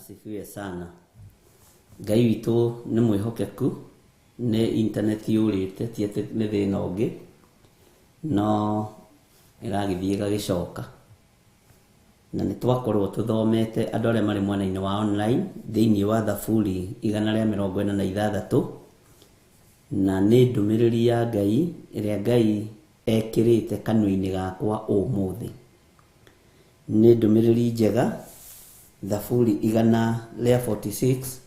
Asifiwe sana. Ngai witũ nĩ mwĩhokeku, nĩ internet yũrĩte, ti atĩ nĩ thĩna ũngĩ, no ĩragĩthiĩ ĩgagĩcoka. Na nĩ twakorwo tũthomete andũ arĩa marĩ mwena-inĩ wa online thĩinĩ wa Thaburi 146, na nĩ ndũmĩrĩri ya Ngai ĩrĩa Ngai ekĩrĩte kanua-inĩ gakwa ũmũthĩ. Nĩ ndũmĩrĩri njega, Thaburi 146,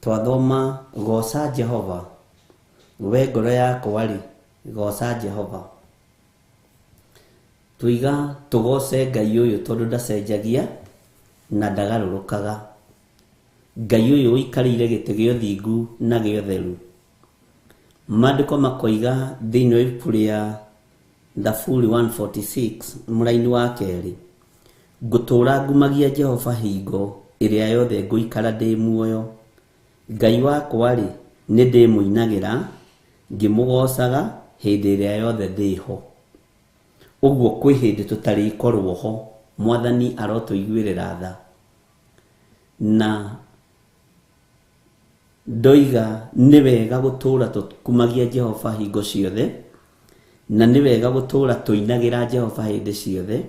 twathoma goca Jehova, we ngoro yakwa-rĩ, goca Jehova. Tũiga tũgoce Ngai ũyũ tondũ ndacenjagia na ndagarũrũkaga. Ngai ũyũ ũikarĩire gĩtĩ gĩa ũthingu na gĩa ũtheru. Maandĩko makoiga thĩinĩ wa ibuku rĩa Thaburi 146 mũraini wa kerĩ, ngũtũũra ngumagia Jehova hingo ĩrĩa yothe ngũikara ndĩ muoyo. Ngai wakwa-rĩ, nĩ ndĩmũinagĩra ngĩmũgoocaga hĩndĩ ĩrĩa yothe ndĩ ho. Ũguo kwĩ hĩndĩ tũtarĩkorwo ho, Mwathani arotũiguĩrĩra tha. Na ndoiga nĩ wega gũtũũra tũkumagia Jehova hingo ciothe, na nĩ wega gũtũũra tũinagĩra Jehova hĩndĩ ciothe,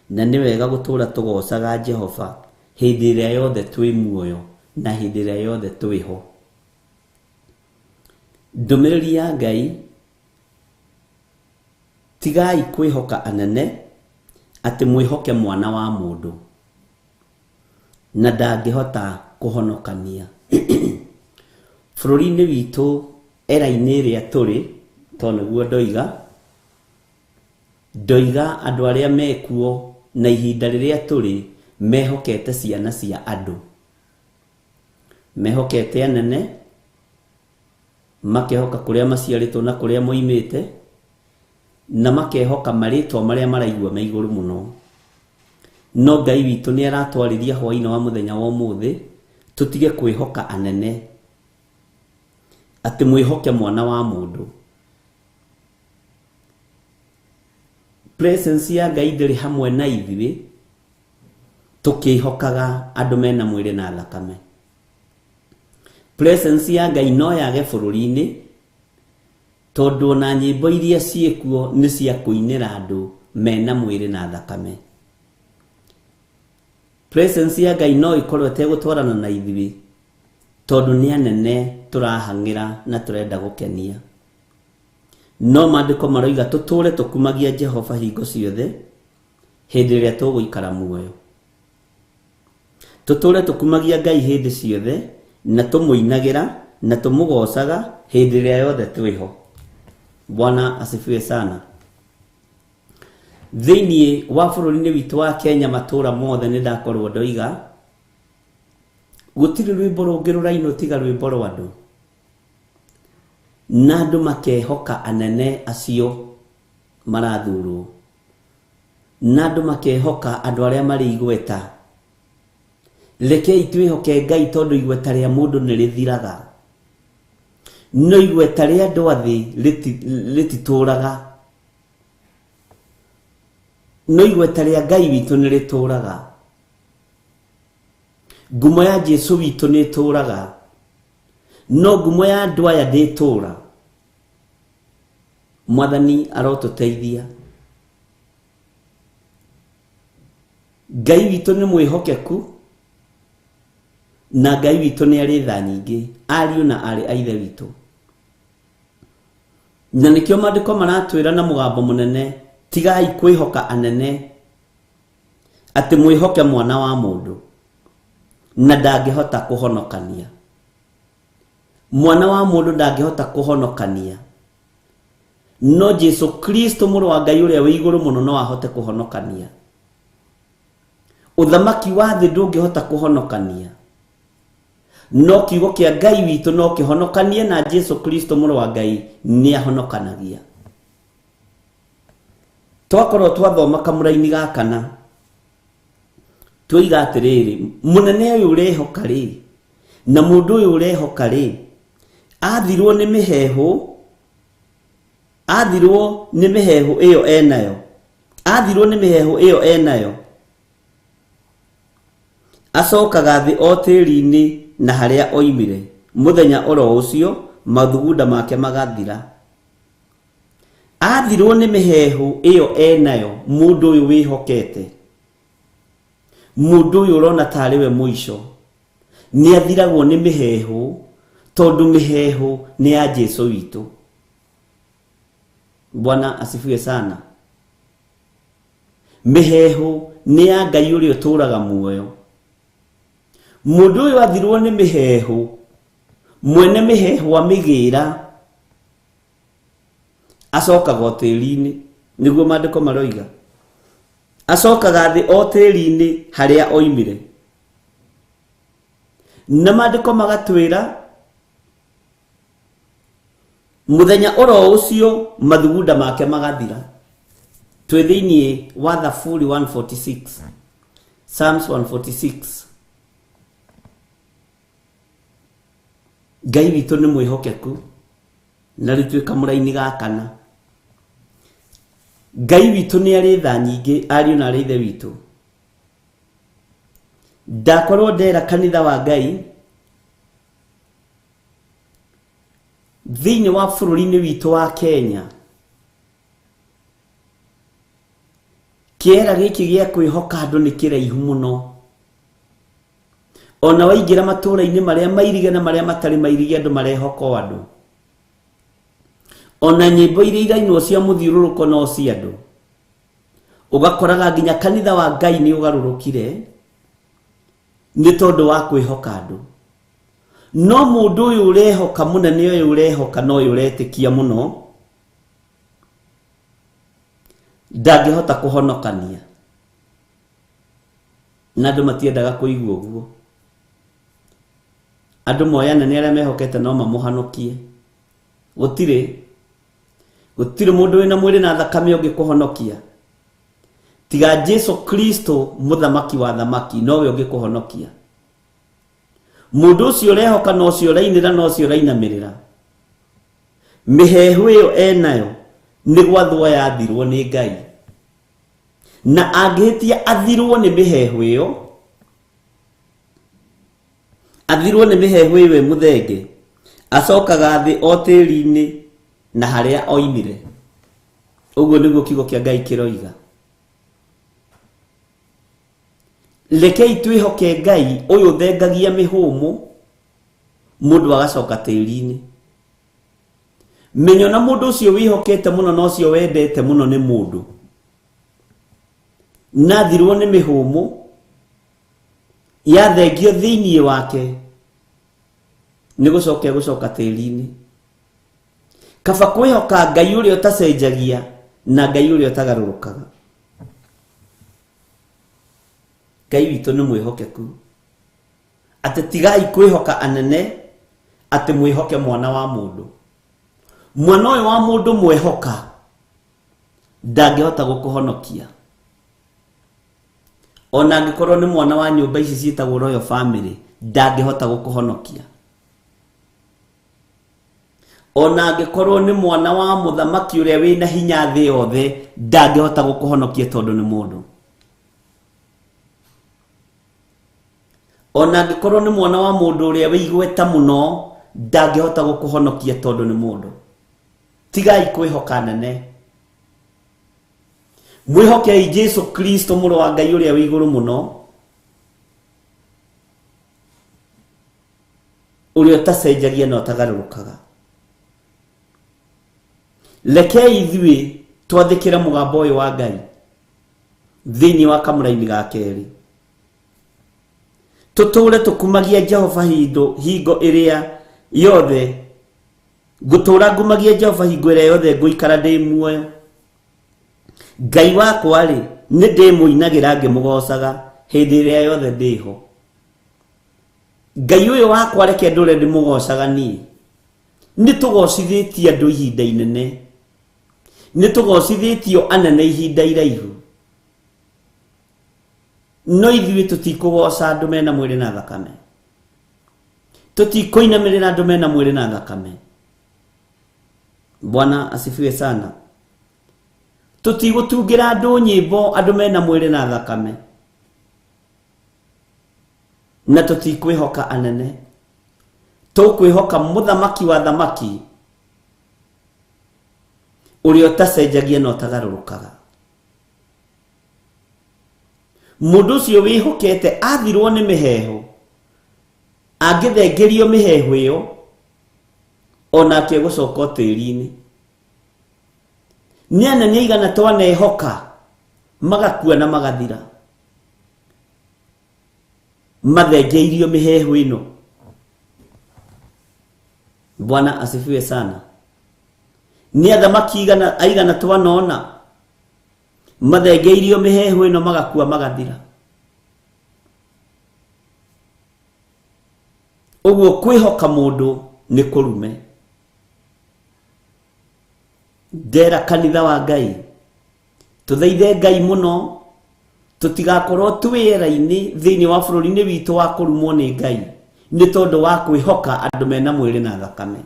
na nĩ wega gũtũũra tũgoocaga Jehova hĩndĩ ĩrĩa yothe twĩ muoyo na hĩndĩ ĩrĩa yothe twĩ ho. Ndũmĩrĩri ya Ngai, tigai kwĩhoka anene, atĩ mwĩhoke mwana wa mũndũ, na ndangĩhota kũhonokania. Bũrũri-inĩ witũ era-inĩ ĩrĩa tũrĩ, to nĩguo ndoiga, ndoiga andũ arĩa mekuo na ihinda rĩrĩa tũrĩ mehokete ciana cia andũ. Mehokete anene, makehoka kũrĩa maciarĩtwo na kũrĩa moimĩte, na makehoka marĩtwa marĩa maraigua me igũrũ mũno. No Ngai witũ nĩ aratwarĩria hwaĩ-inĩ wa mũthenya wa ũmũthĩ, tũtige kwĩhoka anene, atĩ mwĩhoke mwana wa mũndũ. Presence ya Ngai ndĩrĩ hamwe na ithuĩ, tũkĩhokaga andũ mena mwĩrĩ na thakame. Presence ya Ngai no yage bũrũri-inĩ, tondũ ona nyĩmbo iria ciĩkuo nĩ cia kũinĩra andũ mena mwĩrĩ na thakame. Presence ya Ngai no ĩkorwo ĩtegũtwarana na ithuĩ, tondũ nĩ anene tũrahang'ĩra na tũrenda gũkenia. No maandĩko maroiga tũtũũre tũkumagia Jehova hingo ciothe hĩndĩ ĩrĩa tũgũikara muoyo. Tũtũũre tũkumagia Ngai hĩndĩ ciothe na tũmũinagĩra na tũmũgoocaga hĩndĩ ĩrĩa yothe twĩho. Bwana asifiwe sana. Thĩinĩ wa bũrũri-inĩ witũ wa Kenya matũũra mothe nĩ ndakorwo ndoiga gũtirĩ rwĩmbo rũngĩ rũrainwo tiga rwĩmbo rwa andũ, na andũ makehoka anene acio marathurwo, na andũ makehoka andũ arĩa marĩ igweta. Rekei twĩhoke Ngai tondũ igweta rĩa mũndũ nĩ rĩthiraga, no igweta rĩa andũ a thĩ rĩtitũraga, no igweta rĩa Ngai witũ nĩ rĩtũraga. Ngumo ya Jesu witũ nĩ ĩtũraga, no ngumo ya andũ aya ndĩtũra. Mwathani arotũteithia. Ngai witũ nĩ mwĩhokeku, na Ngai witũ nĩ arĩ tha nyingĩ, ariũ na aarĩ a Ithe witũ. Na nĩkĩo maandĩko maratwĩra na mũgambo mũnene, tigai kwĩhoka anene, atĩ mwĩhoke mwana wa mũndũ, na ndangĩhota kũhonokania. Mwana wa mũndũ ndangĩhota kũhonokania, no Jesu Kristo mũrũ wa Ngai ũrĩa wĩ igũrũ mũno no ahote kũhonokania. Ũthamaki wa thĩ ndũngĩhota kũhonokania, no kiugo kĩa Ngai witũ no kĩhonokanie, na Jesu Kristo mũrũ wa Ngai nĩ ahonokanagia. Twakorwo twathoma kamũraini ga kana, twoiga atĩrĩrĩ, mũnene ũyũ ũrehoka rĩ, na mũndũ ũyũ ũrehoka rĩ, athirwo nĩ mĩheehũ, athirwo nĩ mĩheehũ ĩyo enayo, athirwo nĩ mĩheehũ ĩyo enayo, Acokaga thĩ o tĩri-inĩ na harĩa oimire, mũthenya oro ũcio mathugunda make magathira. Athirwo nĩ mĩheehũ ĩyo enayo mũndũ ũyũ wĩhokete, mũndũ ũyũ ũrona tarĩ we mũico, nĩ athiragwo nĩ mĩheehũ tondũ mĩheehũ nĩ ya Jesu witũ. Bwana asifiwe sana. Mĩheehũ nĩ ya Ngai ũrĩa ũtũũraga muoyo. Mũndũ ũyũ athirwo nĩ mĩheehũ, mwene mĩheehũ amĩgĩra, acokaga o tĩri-inĩ, nĩguo maandĩko maroiga. Acokaga thĩ o tĩri-inĩ harĩa oimire. Na maandĩko magatwĩra Mũthenya oro ũcio mathugunda make magathira. Twĩ thĩinĩ wa Thaburi 146, Psalms 146. Ngai witũ nĩ mwĩhokeku na rĩu twĩ kamũraini ga kana. Ngai witũ nĩ arĩ tha nyingĩ ariũ na arĩ ithe witũ. Ndakorwo ndera kanitha wa Ngai Thĩinĩ wa bũrũri-inĩ witũ wa Kenya, kĩera gĩkĩ gĩa kwĩhoka andũ nĩ kĩraihu mũno. Ona waingĩra matũra-inĩ marĩa mairige na marĩa matarĩ mairige andũ marehoka o andũ. Ona nyĩmbo iria irainwo cia mũthiũrũrũko no cia andũ. Ũgakoraga nginya kanitha wa Ngai nĩ ũgarũrũkire nĩ tondũ wa kwĩhoka andũ. No mũndũ ũyũ ũrehoka mũnene ũyũ ũrehoka na ũyũ ũretĩkia mũno ndangĩhota kũhonokania. Na andũ matiendaga kũigua ũguo. Andũ moĩ anene arĩa mehokete no mamũhonokie. Gũtirĩ. Gũtirĩ mũndũ wĩna mwĩrĩ na thakame ũngĩkũhonokia. Tiga Jesu Kristo mũthamaki wa thamaki nowe ũngĩkũhonokia. Mũndũ ũcio ũrehoka na ũcio ũrainĩra na ũcio ũrainamĩrĩra, mĩheehũ ĩyo enayo nĩ gwathwo yathirwo nĩ Ngai. Na angĩhĩtia athirwo nĩ mĩheehũ ĩyo, athirwo nĩ mĩheehũ ĩyo ĩmũthenge, acokaga thĩ o tĩri-inĩ na harĩa oimire. Ũguo nĩguo kiugo kĩa Ngai kĩroiga. Rekei twĩhoke Ngai ũyũ ũthengagia mĩhũmũ mũndũ agacoka tĩri-inĩ. Menya ona mũndũ ũcio wĩhokete mũno na ũcio wendete mũno nĩ mũndũ. Na thirwo nĩ mĩhũmũ yathengio thĩinĩ wake nĩ gũcoka egũcoka tĩri-inĩ. Kaba kwĩhoka Ngai ũrĩa ũtacenjagia na Ngai ũrĩa ũtagarũrũkaga. Ngai witũ nĩ mwĩhokeku. Atĩ tigai kwĩhoka anene, atĩ mwĩhoke mwana wa mũndũ. Mwana ũyũ wa mũndũ mwehoka ndangĩhota gũkũhonokia. Ona angĩkorwo nĩ mwana wa nyũmba ici ciĩtagwo royal family, ndangĩhota gũkũhonokia. Ona angĩkorwo nĩ mwana wa mũthamaki ũrĩa wĩna hinya thĩ yothe, ndangĩhota gũkũhonokia tondũ nĩ mũndũ. Ona angĩkorwo nĩ mwana wa mũndũ ũrĩa wĩ igweta mũno, ndangĩhota gũkũhonokia tondũ nĩ mũndũ. Tigai kwĩhoka nene. Mwĩhokei Jesu Kristo mũrũ wa Ngai ũrĩa wĩ igũrũ mũno, ũrĩa ũtacenjagia na ũtagarũrũkaga. Rekei ithuĩ twathĩkĩre mũgambo ũyũ wa Ngai thĩinĩ wa kamũraini ga kerĩ. Tũtũũre tũkumagia Jehova hingo, hingo ĩrĩa yothe ngũtũũra ngumagia Jehova hingo ĩrĩa yothe ngũikara ndĩ muoyo. Ngai wakwa-rĩ, nĩ ndĩmũinagĩra ngĩmũgoocaga hĩndĩ ĩrĩa yothe ndĩho. Ngai ũyũ wakwa reke ndũre ndĩmũgoocaga niĩ. Nĩ tũgocithĩtie andũ ihinda inene. Nĩ tũgocithĩtio anene ihinda iraihu. No ithuĩ tũtikũgoca andũ mena mwĩrĩ na thakame. Tũtikũinamĩrĩra andũ mena mwĩrĩ na thakame. Bwana asifiwe sana. Tũtigũtungĩra andũ nyĩmbo andũ mena mwĩrĩ na thakame. Na tũtikwĩhoka anene, tũkwĩhoka mũthamaki wa thamaki ũrĩa ũtacenjagia na ũtagarũrũkaga. Mũndũ ũcio wĩhokete athirwo nĩ mĩheehũ, angĩthengerio mĩheehũ ĩyo, onake egũcoka o tĩri-inĩ. Nĩ anene aigana twanehoka magakua na magathira mathengeirio mĩheehũ ĩno. Bwana asifiwe sana. Nĩ athamaki aigana twanona mathengeirio mĩheehũ ĩno magakua magathira. Ũguo kwĩhoka mũndũ nĩ kũrume. Ndera kanitha wa Ngai, tũthaithe Ngai mũno tũtigakorwo twĩ ĩra-inĩ thĩinĩ wa bũrũri-inĩ witũ wa kũrumwo nĩ Ngai nĩ tondũ wa kwĩhoka andũ mena mwĩrĩ na thakame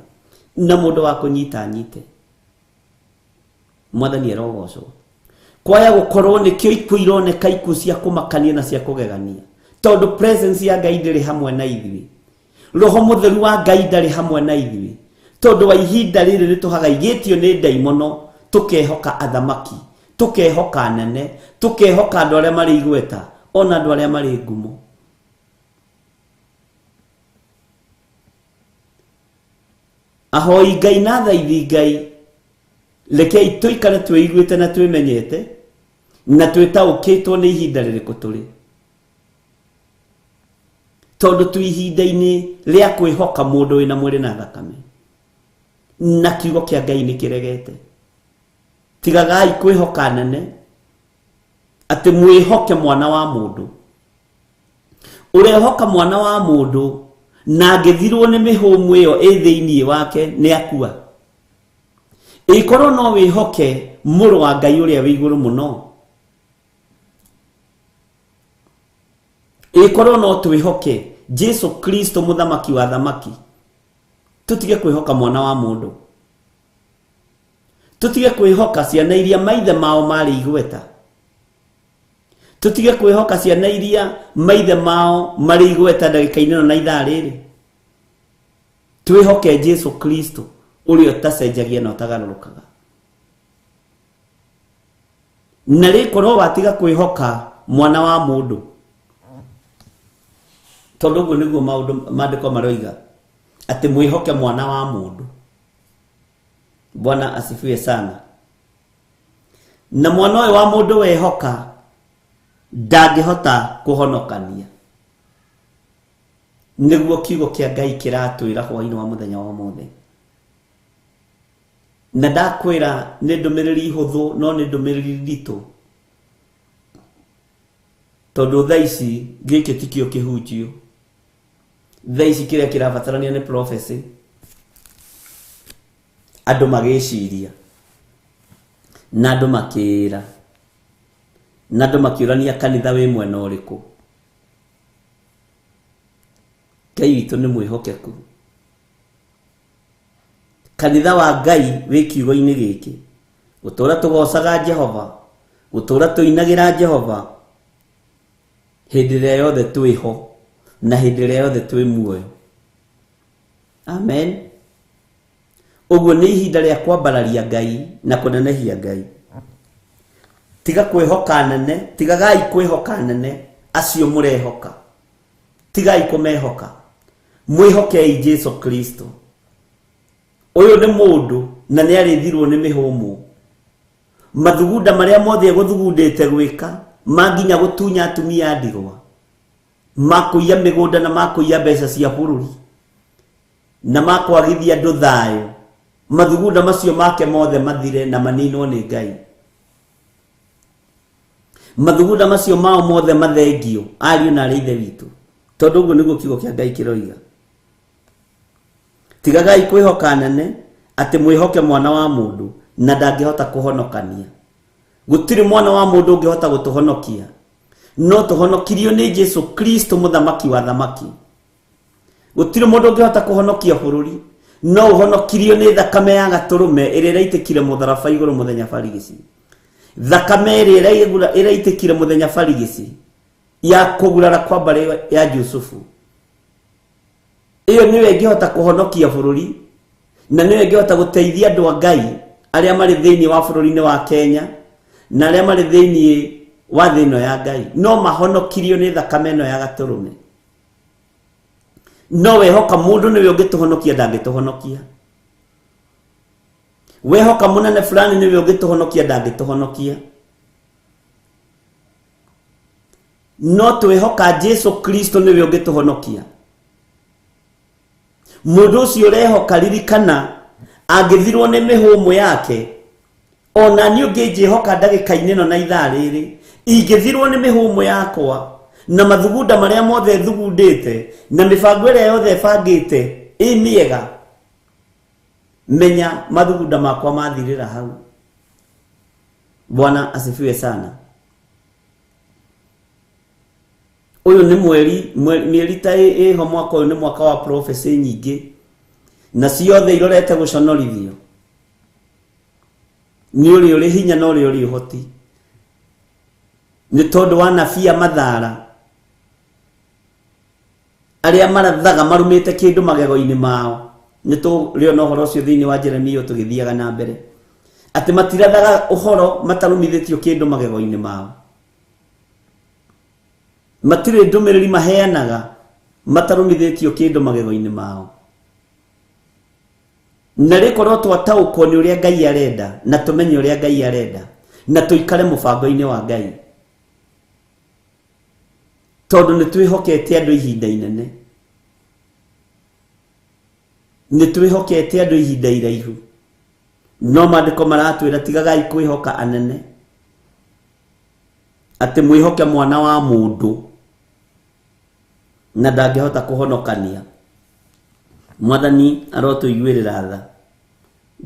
na mũndũ wa kũnyita anyite. Mwathani arogocwo. Kwaya gũkorwo nĩkĩo ikuũ ironeka ikuũ cia kũmakania na cia kũgegania, tondũ presence ya Ngai ndĩrĩ hamwe na ithuĩ, Roho Mũtheru wa Ngai ndarĩ hamwe na ithuĩ, tondũ wa ihinda rĩrĩ nĩ tũhagaigĩtio nĩ ndaimono, tũkehoka athamaki, tũkehoka anene, tũkehoka andũ arĩa marĩ igweta, ona andũ arĩa marĩ ngumo. Ahoi Ngai na athaithi Ngai, rekei tũikare twĩiguĩte na twĩmenyete na twĩtaũkĩtwo nĩ ihinda rĩrĩkũ tũrĩ, tondũ twĩ ihinda-inĩ rĩa kwĩhoka mũndũ wĩna mwĩrĩ na thakame, na kiugo kĩa Ngai nĩ kĩregete. Tigagai kwĩhoka nene, atĩ mwĩhoke mwana wa mũndũ. Ũrehoka mwana wa mũndũ na angĩthirwo nĩ mĩhũmũ ĩyo ĩ thĩinĩ wake nĩ akua. Ĩkorwo no wĩhoke mũrũ wa Ngai ũrĩa wĩ igũrũ mũno, ĩkorwo no twĩhoke Jesu Kristo mũthamaki wa thamaki, tũtige kwĩhoka mwana wa mũndũ, tũtige kwĩhoka ciana iria maithe mao marĩ igweta, tũtige kwĩhoka ciana iria maithe mao marĩ igweta ndagĩka-inĩ ĩno na ithaa rĩrĩ. Twĩhoke Jesu Kristo ũrĩa ũtacenjagia na ũtagarũrũkaga. Na rĩkorwo watiga kwĩhoka mwana wa mũndũ, tondũ ũguo nĩguo maũndũ maandĩko maroiga, atĩ mwĩhoke mwana wa mũndũ. Bwana asifiwe sana. Na mwana ũyũ wa mũndũ wehoka ndangĩhota kũhonokania. Nĩguo kiugo kĩa Ngai kĩratwĩra hwaĩ-inĩ wa mũthenya wa ũmũthĩ. Na ndakwĩra nĩ ndũmĩrĩri hũthũ, no nĩ ndũmĩrĩri nditũ, tondũ thaa ici gĩkĩ tikĩo kĩhunjio. Thaa ici kĩrĩa kĩrabatarania nĩ prophecy, andũ magĩciria na andũ makĩĩra na andũ makĩũrania kanitha wĩ mwena ũrĩkũ. Ngai witũ nĩ mwĩhokeku. Kanitha wa Ngai wĩ kiugo-inĩ gĩkĩ, gũtũra tũgocaga Jehova, gũtũra tũinagĩra Jehova hĩndĩ ĩrĩa yothe twĩho na hĩndĩ ĩrĩa yothe twĩ muoyo. Amen. Ũguo nĩ ihinda rĩa kwambararia Ngai na kũnenehia Ngai. Tiga kwĩhoka nene, tigagai kwĩhoka nene acio mũrehoka, tigai kũmehoka, mwĩhokei Jesu Kristo. Ũyũ nĩ mũndũ na nĩ arĩthirwo nĩ mĩhũmũ. Mathugunda marĩa mothe egũthugundĩte gwĩka ma nginya gũtunya atumia a ndigwa, ma kũiya mĩgũnda na ma kũiya mbeca cia bũrũri na ma kwagithia andũ thayũ, mathugunda macio make mothe mathire na maninwo nĩ Ngai. Mathugunda macio mao mothe mathengio, ariũ na arĩ ithe witũ, tondũ ũguo nĩguo kiugo kĩa Ngai kĩroiga. Tigagai kwĩhoka nene, atĩ mwĩhoke mwana wa mũndũ na ndangĩhota kũhonokania. Gũtirĩ mwana wa mũndũ ũngĩhota gũtũhonokia, no tũhonokirio nĩ Jesu Kristo mũthamaki wa thamaki. Gũtirĩ mũndũ ũngĩhota kũhonokia bũrũri, no ũhonokirio nĩ thakame ya gatũrũme ĩrĩa ĩraitĩkire mũtharaba igũrũ mũthenya barigici. Thakame ĩrĩa ĩraitĩkire mũthenya barigici. Ya kũgurara kwa mbarĩ ya Jusufu, ĩyo nĩyo ĩngĩhota kũhonokia bũrũri na nĩyo ĩngĩhota gũteithia andũ a Ngai arĩa marĩ thĩinĩ wa bũrũri-inĩ wa Kenya na arĩa marĩ thĩinĩ wa thĩ ĩno ya Ngai. No mahonokirio nĩ thakame ĩno ya gatũrũme. No wehoka mũndũ nĩwe ũngĩtũhonokia, ndangĩtũhonokia. Wehoka mũnene fulani nĩwe ũngĩtũhonokia, ndangĩtũhonokia. No twehoka Jesu Kristo nĩwe ũngĩtũhonokia. Mũndũ ũcio ũrehoka, ririkana, angĩthirwo nĩ mĩhũmũ yake, ona niĩ ũngĩnjĩhoka ndagĩka-inĩ ĩno na ithaa rĩrĩ, ingĩthirwo nĩ mĩhũmũ yakwa na mathugunda marĩa mothe thugundĩte na mĩbango ĩrĩa yothe bangĩte ĩ mĩega, menya mathugunda makwa mathirĩra hau. Bwana asifiwe sana. Ũyũ nĩ mweri, mĩeri ta ĩho mwaka ũyũ nĩ mwaka wa prophecy nyingĩ, na ciothe irorete gũconorithio nĩ ũrĩa ũrĩ hinya na ũrĩa ũrĩ ũhoti, nĩ tondũ wa anabii a mathara arĩa marathaga marumĩte kĩndũ magego-inĩ mao. Nĩ tũrĩona ũhoro ũcio thĩinĩ wa Jeremia tũgĩthiaga na mbere, atĩ matirathaga ũhoro matarumithĩtio kĩndũ magego-inĩ mao. Matirĩ ndũmĩrĩri maheanaga matarumithĩtio kĩndũ magego-inĩ mao. Na rĩkorwo twataũkwo nĩ ũrĩa Ngai arenda na tũmenye ũrĩa Ngai arenda na tũikare mũbango-inĩ wa Ngai, tondũ nĩ twĩhokete andũ ihinda inene, nĩ twĩhokete andũ ihinda iraihu, no maandĩko maratwĩra tigagai kwĩhoka anene, atĩ mwĩhoke mwana wa mũndũ na ndangĩhota kũhonokania. Mwathani arotũiguĩrĩra tha.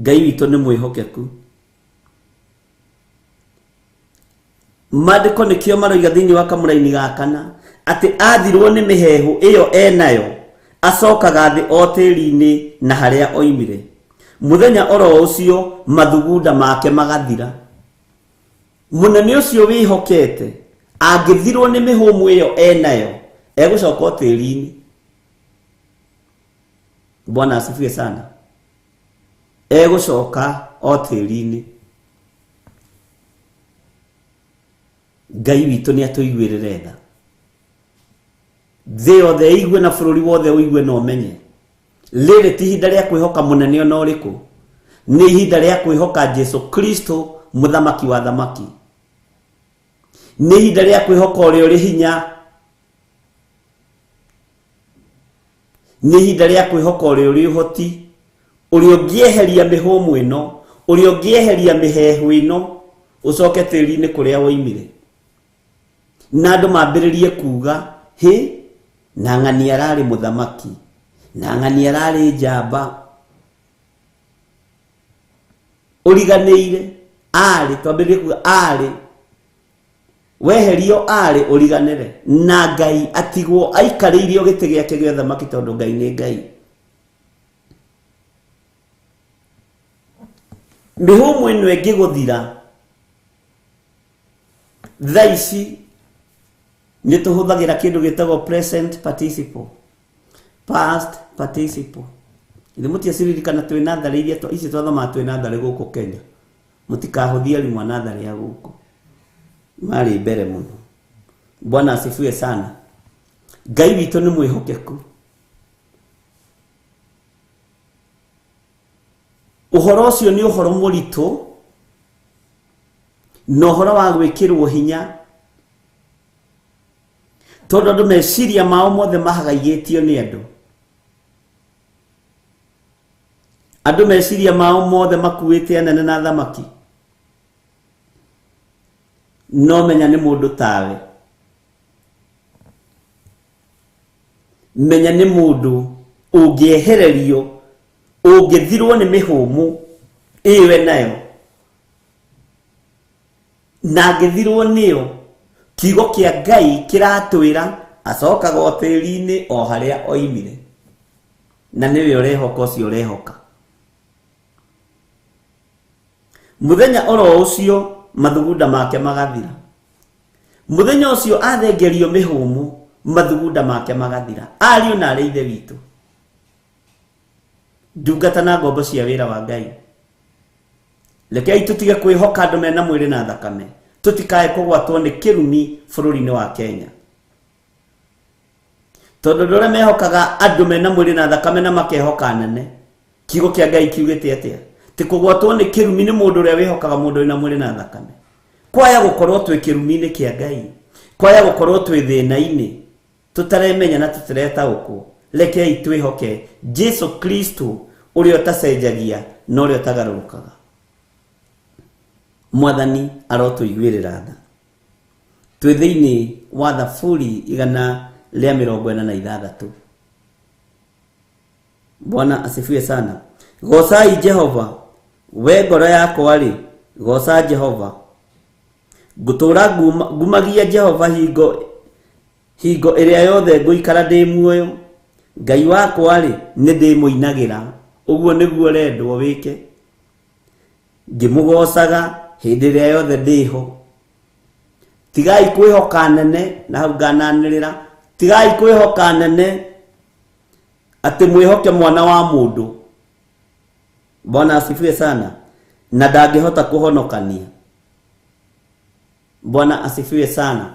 Ngai witũ nĩ mwĩhokeku. Maandĩko nĩkĩo maroiga thĩinĩ wa kamũraini ga kana atĩ athirwo nĩ mĩheehũ ĩyo enayo, acokaga thĩ o tĩri-inĩ na harĩa oimire. Mũthenya oro ũcio mathugunda make magathira. Mũnene ũcio wĩhokete angĩthirwo nĩ mĩhũmũ ĩyo enayo, egũcoka o tĩri-inĩ. Bwana asifiwe sana. Egũcoka o tĩri-inĩ. Ngai witũ nĩ atũiguĩrĩre tha. Thĩ yothe ĩigue na bũrũri wothe ũigue na ũmenye, rĩrĩ ti ihinda rĩa kwĩhoka mũnene ona ũrĩkũ, nĩ ihinda rĩa kwĩhoka Jesu Kristo, mũthamaki wa thamaki. Nĩ ihinda rĩa kwĩhoka ũrĩa ũrĩ hinya. Nĩ ihinda rĩa kwĩhoka ũrĩa ũrĩ ũhoti, ũrĩa ũngĩeheria mĩhũmũ ĩno, ũrĩa ũngĩeheria mĩheehũ ĩno, ũcoke tĩri-inĩ kũrĩa woimire, na andũ mambĩrĩrie kuga, hĩ, na ng'ani ararĩ mũthamaki, na ng'ani ararĩ njamba. Ũriganĩire arĩ, twambĩrĩrie kuga arĩ, weherio arĩ, ũriganĩre na Ngai atigwo aikarĩirio gĩtĩ gĩake gĩa ũthamaki, tondũ Ngai nĩ Ngai. Mĩhũmũ ĩno ĩngĩgũthira thaa ici, nĩ tũhũthagĩra kĩndũ gĩtagwo present participle, past participle. Ithe mũtiaciririkana twĩ natharĩ iria icio twathomaga twĩ natharĩ gũkũ Kenya? Mũtikahũthie arimũ a natharĩ ya gũkũ, marĩ mbere mũno. Bwana asifiwe sana. Ngai witũ nĩ mwĩhokeku. Ũhoro ũcio nĩ ũhoro mũritũ na ũhoro wa gwĩkĩrwo hinya, tondũ andũ meciria mao mothe mahagaigĩtio nĩ andũ. Andũ meciria mao mothe makuĩte anene na athamaki, no menya nĩ mũndũ tawe. Menya nĩ mũndũ ũngĩehererio, ũngĩthirwo nĩ mĩhũmũ ĩyo enayo, na angĩthirwo nĩyo, kiugo kĩa Ngai kĩratwĩra acokaga o tĩri-inĩ o harĩa oimire. Na nĩwe ũrehoka ũcio ũrehoka. Mũthenya oro ũcio mathugunda make magathira. Mũthenya ũcio athengerio mĩhũmũ, mathugunda make magathira. Ariũ na arĩ ithe witũ, ndungata na ngombo cia wĩra wa Ngai, rekei tũtige kwĩhoka andũ mena mwĩrĩ na thakame, tũtikae kũgwatwo nĩ kĩrumi bũrũri-inĩ wa Kenya. Tondũ andũ arĩa mehokaga andũ mena mwĩrĩ na thakame na makehoka nene, kiugo kĩa Ngai kiugĩte atĩa? Ti kũgwatwo nĩ kĩrumi nĩ mũndũ ũrĩa wĩhokaga mũndũ wĩna mwĩrĩ na thakame. Kwaya gũkorwo twĩ kĩrumi-inĩ kĩa Ngai, kwaya gũkorwo twĩ thĩna-inĩ, tũtaremenya na tũtiretaũkwo, rekei twĩhoke Jesu Kristo ũrĩa ũtacenjagia na ũrĩa ũtagarũrũkaga. Mwathani arotũiguĩrĩra tha. Twĩ thĩinĩ wa Thaburi 146. Bwana asifiwe sana. Gocai Jehova, we ngoro yakwa-rĩ, goca Jehova. Ngũtũũra ngumagia Jehova hingo hingo ĩrĩa yothe ngũikara ndĩ muoyo. Ngai wakwa-rĩ, nĩ ndĩmũinagĩra. Ũguo nĩguo ũrendwo wĩke, ngĩmũgoocaga hĩndĩ ĩrĩa yothe ndĩho. Tigai kwĩhoka nene, na hau ngananĩrĩra, tigai kwĩhoka nene atĩ mwĩhoke mwana wa mũndũ. Bwana asifiwe sana. Na ndangĩhota kũhonokania. Bwana asifiwe sana.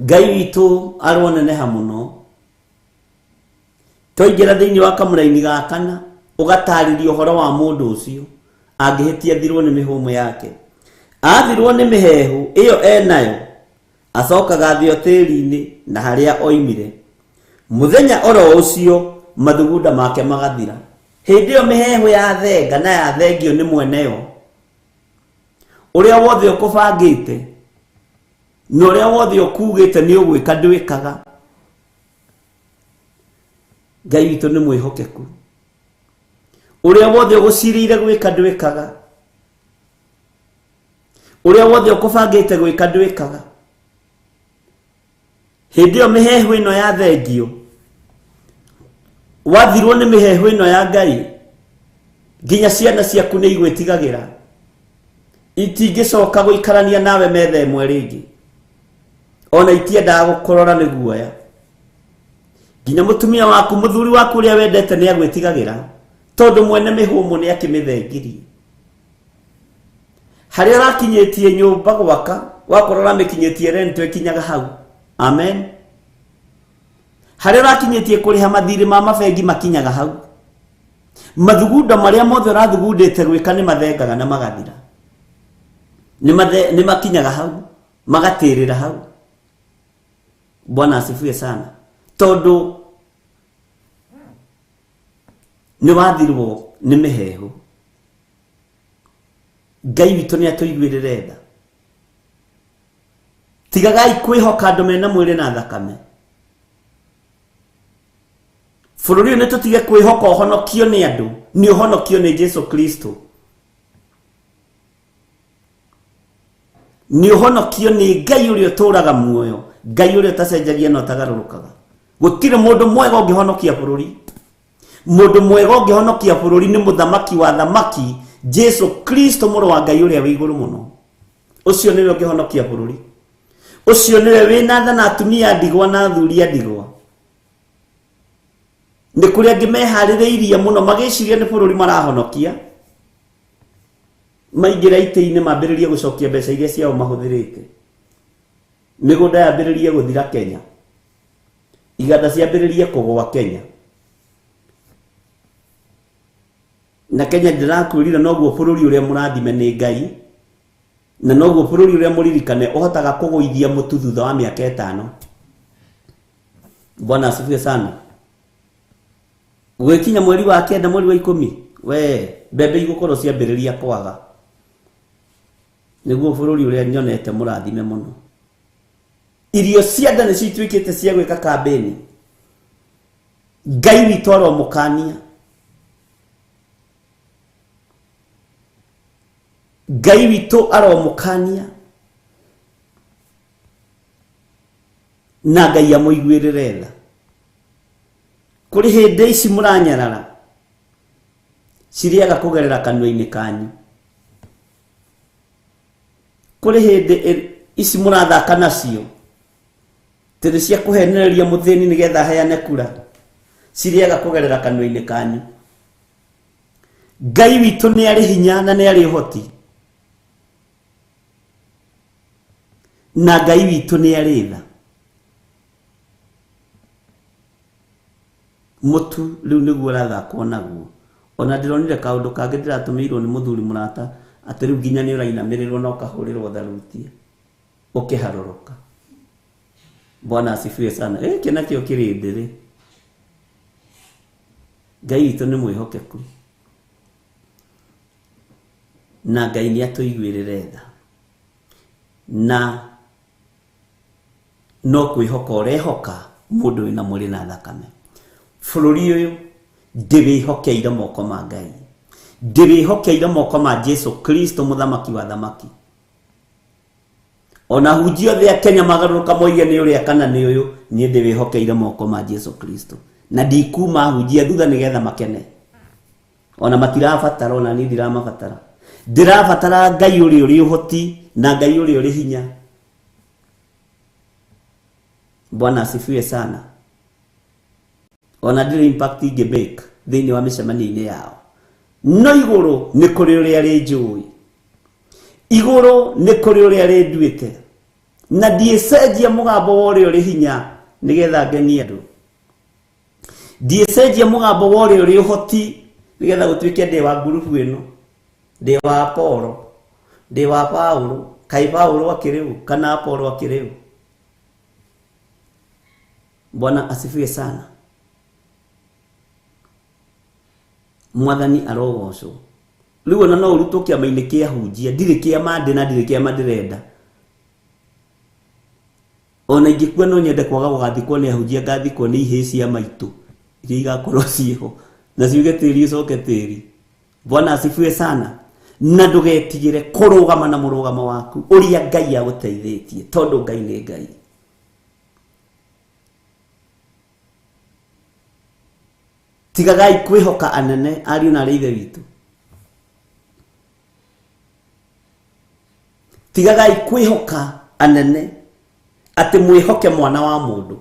Ngai witũ aroneneha mũno. Twaingĩra thĩinĩ wa kamũraini ga kana, ũgatarĩria ũhoro wa mũndũ ũcio angĩhĩtia thirwo nĩ mĩhũmũ yake. Athirwo nĩ mĩheehũ ĩyo enayo, acokaga thĩ o tĩri-inĩ na harĩa oimire. Mũthenya oro ũcio mathugunda make magathira. Hĩndĩ ĩyo mĩheehũ yathenga na yathengio nĩ mweneyo, ũrĩa wothe ũkũbangĩte na ũrĩa wothe ũkugĩte nĩ ũgwĩka ndwĩkaga. Ngai witũ nĩ mwĩhokeku. Ũrĩa wothe ũgũcirĩire gwĩka ndwĩkaga. Ũrĩa wothe ũkũbangĩte gwĩka ndwĩkaga. Hĩndĩ ĩyo mĩheehũ ĩno ya thengio, wathirwo nĩ mĩheehũ ĩno ya Ngai, nginya ciana ciaku nĩ igwĩtigagĩra, itingĩcoka gũikarania nawe metha ĩmwe rĩngĩ, ona itiendaga gũkũrora nĩ guoya. Nginya mũtumia waku, mũthuri waku ũrĩa wendete nĩ agwĩtigagĩra, tondũ mwene mĩhũmũ nĩ akĩmĩthengirie. Harĩa ũrakinyĩtie nyũmba gwaka, wakorwo ũramĩkinyĩtie rent ĩkinyaga hau. Amen. Harĩa ũrakinyĩtie kũrĩha mathirĩ ma mabengi makinyaga hau. Mathugunda marĩa mothe ũrathugundĩte gwĩka nĩ mathengaga na magathira. Nĩ makinyaga hau, magatĩrĩra hau. Bwana asifiwe sana. Tondũ nĩ wathirwo nĩ mĩheehũ. Ngai witũ nĩ atũiguĩrĩre tha. Tigagai kwĩhoka andũ mena mwĩrĩ na thakame. Bũrũri ũyũ nĩ tũtige kwĩhoka ũhonokio nĩ andũ, nĩ ũhonokio nĩ Jesu Kristo. Nĩ ũhonokio nĩ Ngai ũrĩa ũtũũraga muoyo, Ngai ũrĩa ũtacenjagia na ũtagarũrũkaga. Gũtirĩ mũndũ mwega ũngĩhonokia bũrũri. Mũndũ mwega ũngĩhonokia bũrũri nĩ mũthamaki wa thamaki, Jesu Kristo mũrũ wa Ngai ũrĩa wĩ igũrũ mũno. Ũcio nĩwe ũngĩhonokia bũrũri. Ũcio nĩwe wĩna tha na atumia a ndigwa na athuri a ndigwa. Nĩ kũrĩ angĩ meharĩrĩirie mũno magĩciria nĩ bũrũri marahonokia, maingĩra itĩ-inĩ mambĩrĩrie gũcokia mbeca iria ciao mahũthĩrĩte. Mĩgũnda yambĩrĩrie gũthira Kenya. Iganda ciambĩrĩrie kũgwa Kenya. Na Kenya ndĩrakwĩrire noguo bũrũri ũrĩa mũrathime nĩ Ngai, na noguo bũrũri ũrĩa mũririkane ũhotaga kũgũithia mũtu thutha wa mĩaka 5. Bwana asifiwe sana. Gũgĩkinya mweri wa 9, mweri wa 10, we mbembe igũkorwo ciambĩrĩria kwaga. Nĩguo bũrũri ũrĩa nyonete mũrathime mũno. Irio cia nda nĩcio ituĩkĩte cia gwĩka kambĩni. Ngai witũ aromũkania. Ngai witũ aromũkania na Ngai amũiguĩrĩre tha. Kũrĩ hĩndĩ ici mũranyarara cirĩaga kũgerera kanua-inĩ kanyu. Kũrĩ hĩndĩ Ici mũrathaka nacio tĩrĩ cia kũhenereria mũthĩni nĩgetha aheane kura, cirĩaga kũgerera kanua-inĩ kanyu. Ngai witũ nĩ arĩ hinya na nĩ arĩ ũhoti, na Ngai witũ nĩ arĩ tha. Mũtu rĩu nĩguo ũrathakwo naguo. Ona ndĩronire kaũndũ kangĩ ndĩratũmĩirwo nĩ mũthuri mũrata atĩ rĩu nginya nĩ ũrainamĩrĩrwo na ũkahũrĩrwo tharutia ũkĩharũrũka. Bwana asifiwe sana. Gĩkĩ nakĩo kĩrĩndĩ rĩ, Ngai witũ nĩ mwĩhokeku na Ngai nĩ atũiguĩrĩre tha, na no kwĩhoka ũrehoka mũndũ wĩna mwĩrĩ na thakame. Bũrũri ũyũ ndĩwĩhokeire moko ma Ngai, ndĩwĩhokeire moko ma Jesu Kristo mũthamaki wa thamaki. Ona hunjia othe a Kenya magarũrũka moige nĩ ũrĩa kana nĩ ũyũ, niĩ ndĩwĩhokeire moko ma Jesu Kristo, na ndikuma hunjia thutha nĩgetha makene. Ona matirabatara, ona niĩ ndiramabatara. Ndĩrabatara Ngai ũrĩa ũrĩ ũhoti na Ngai ũrĩa ũrĩ hinya. Bwana asifiwe sana. Ona ndirĩ impact ingĩ make thĩinĩ wa mĩcemanio-inĩ yao, no igũrũ nĩ kũrĩ ũrĩa rĩnjũĩ, igũrũ nĩ kũrĩ ũrĩa rĩnduĩte, na ndiĩcenjia mũgambo wa ũrĩa ũrĩ hinya nĩgetha ngenie andũ, ndiĩcenjia mũgambo wa ũrĩa ũrĩ ũhoti nĩgetha gũtuĩke ndĩ wa ngurubu ĩno, ndĩ wa Apolo, ndĩ wa Paulo. Kaĩ Paulo akĩrĩ ũ kana Apolo akĩrĩ ũ? Bwana asifiwe sana. Mwathani arogocwo. Rĩu ona no ũrutwo kĩama-inĩ kĩa hunjia, ndirĩ kĩama ndĩ na ndirĩ kĩama ndĩrenda. Ona ingĩkua no nyende kwaga gũgathikwo nĩ ahunjia, ngathikwo nĩ ihĩĩ cia maitũ iria igakorwo ciĩho na ciuge tĩri ũcoke tĩri. Bwana asifiwe sana. Na ndũgetigĩre kũrũgama na mũrũgamo waku ũrĩa Ngai agũteithĩtie, tondũ Ngai nĩ Ngai. Tigagai kwĩhoka anene, ariũ na arĩ ithe witũ. Tigagai kwĩhoka anene atĩ mwĩhoke mwana wa mũndũ.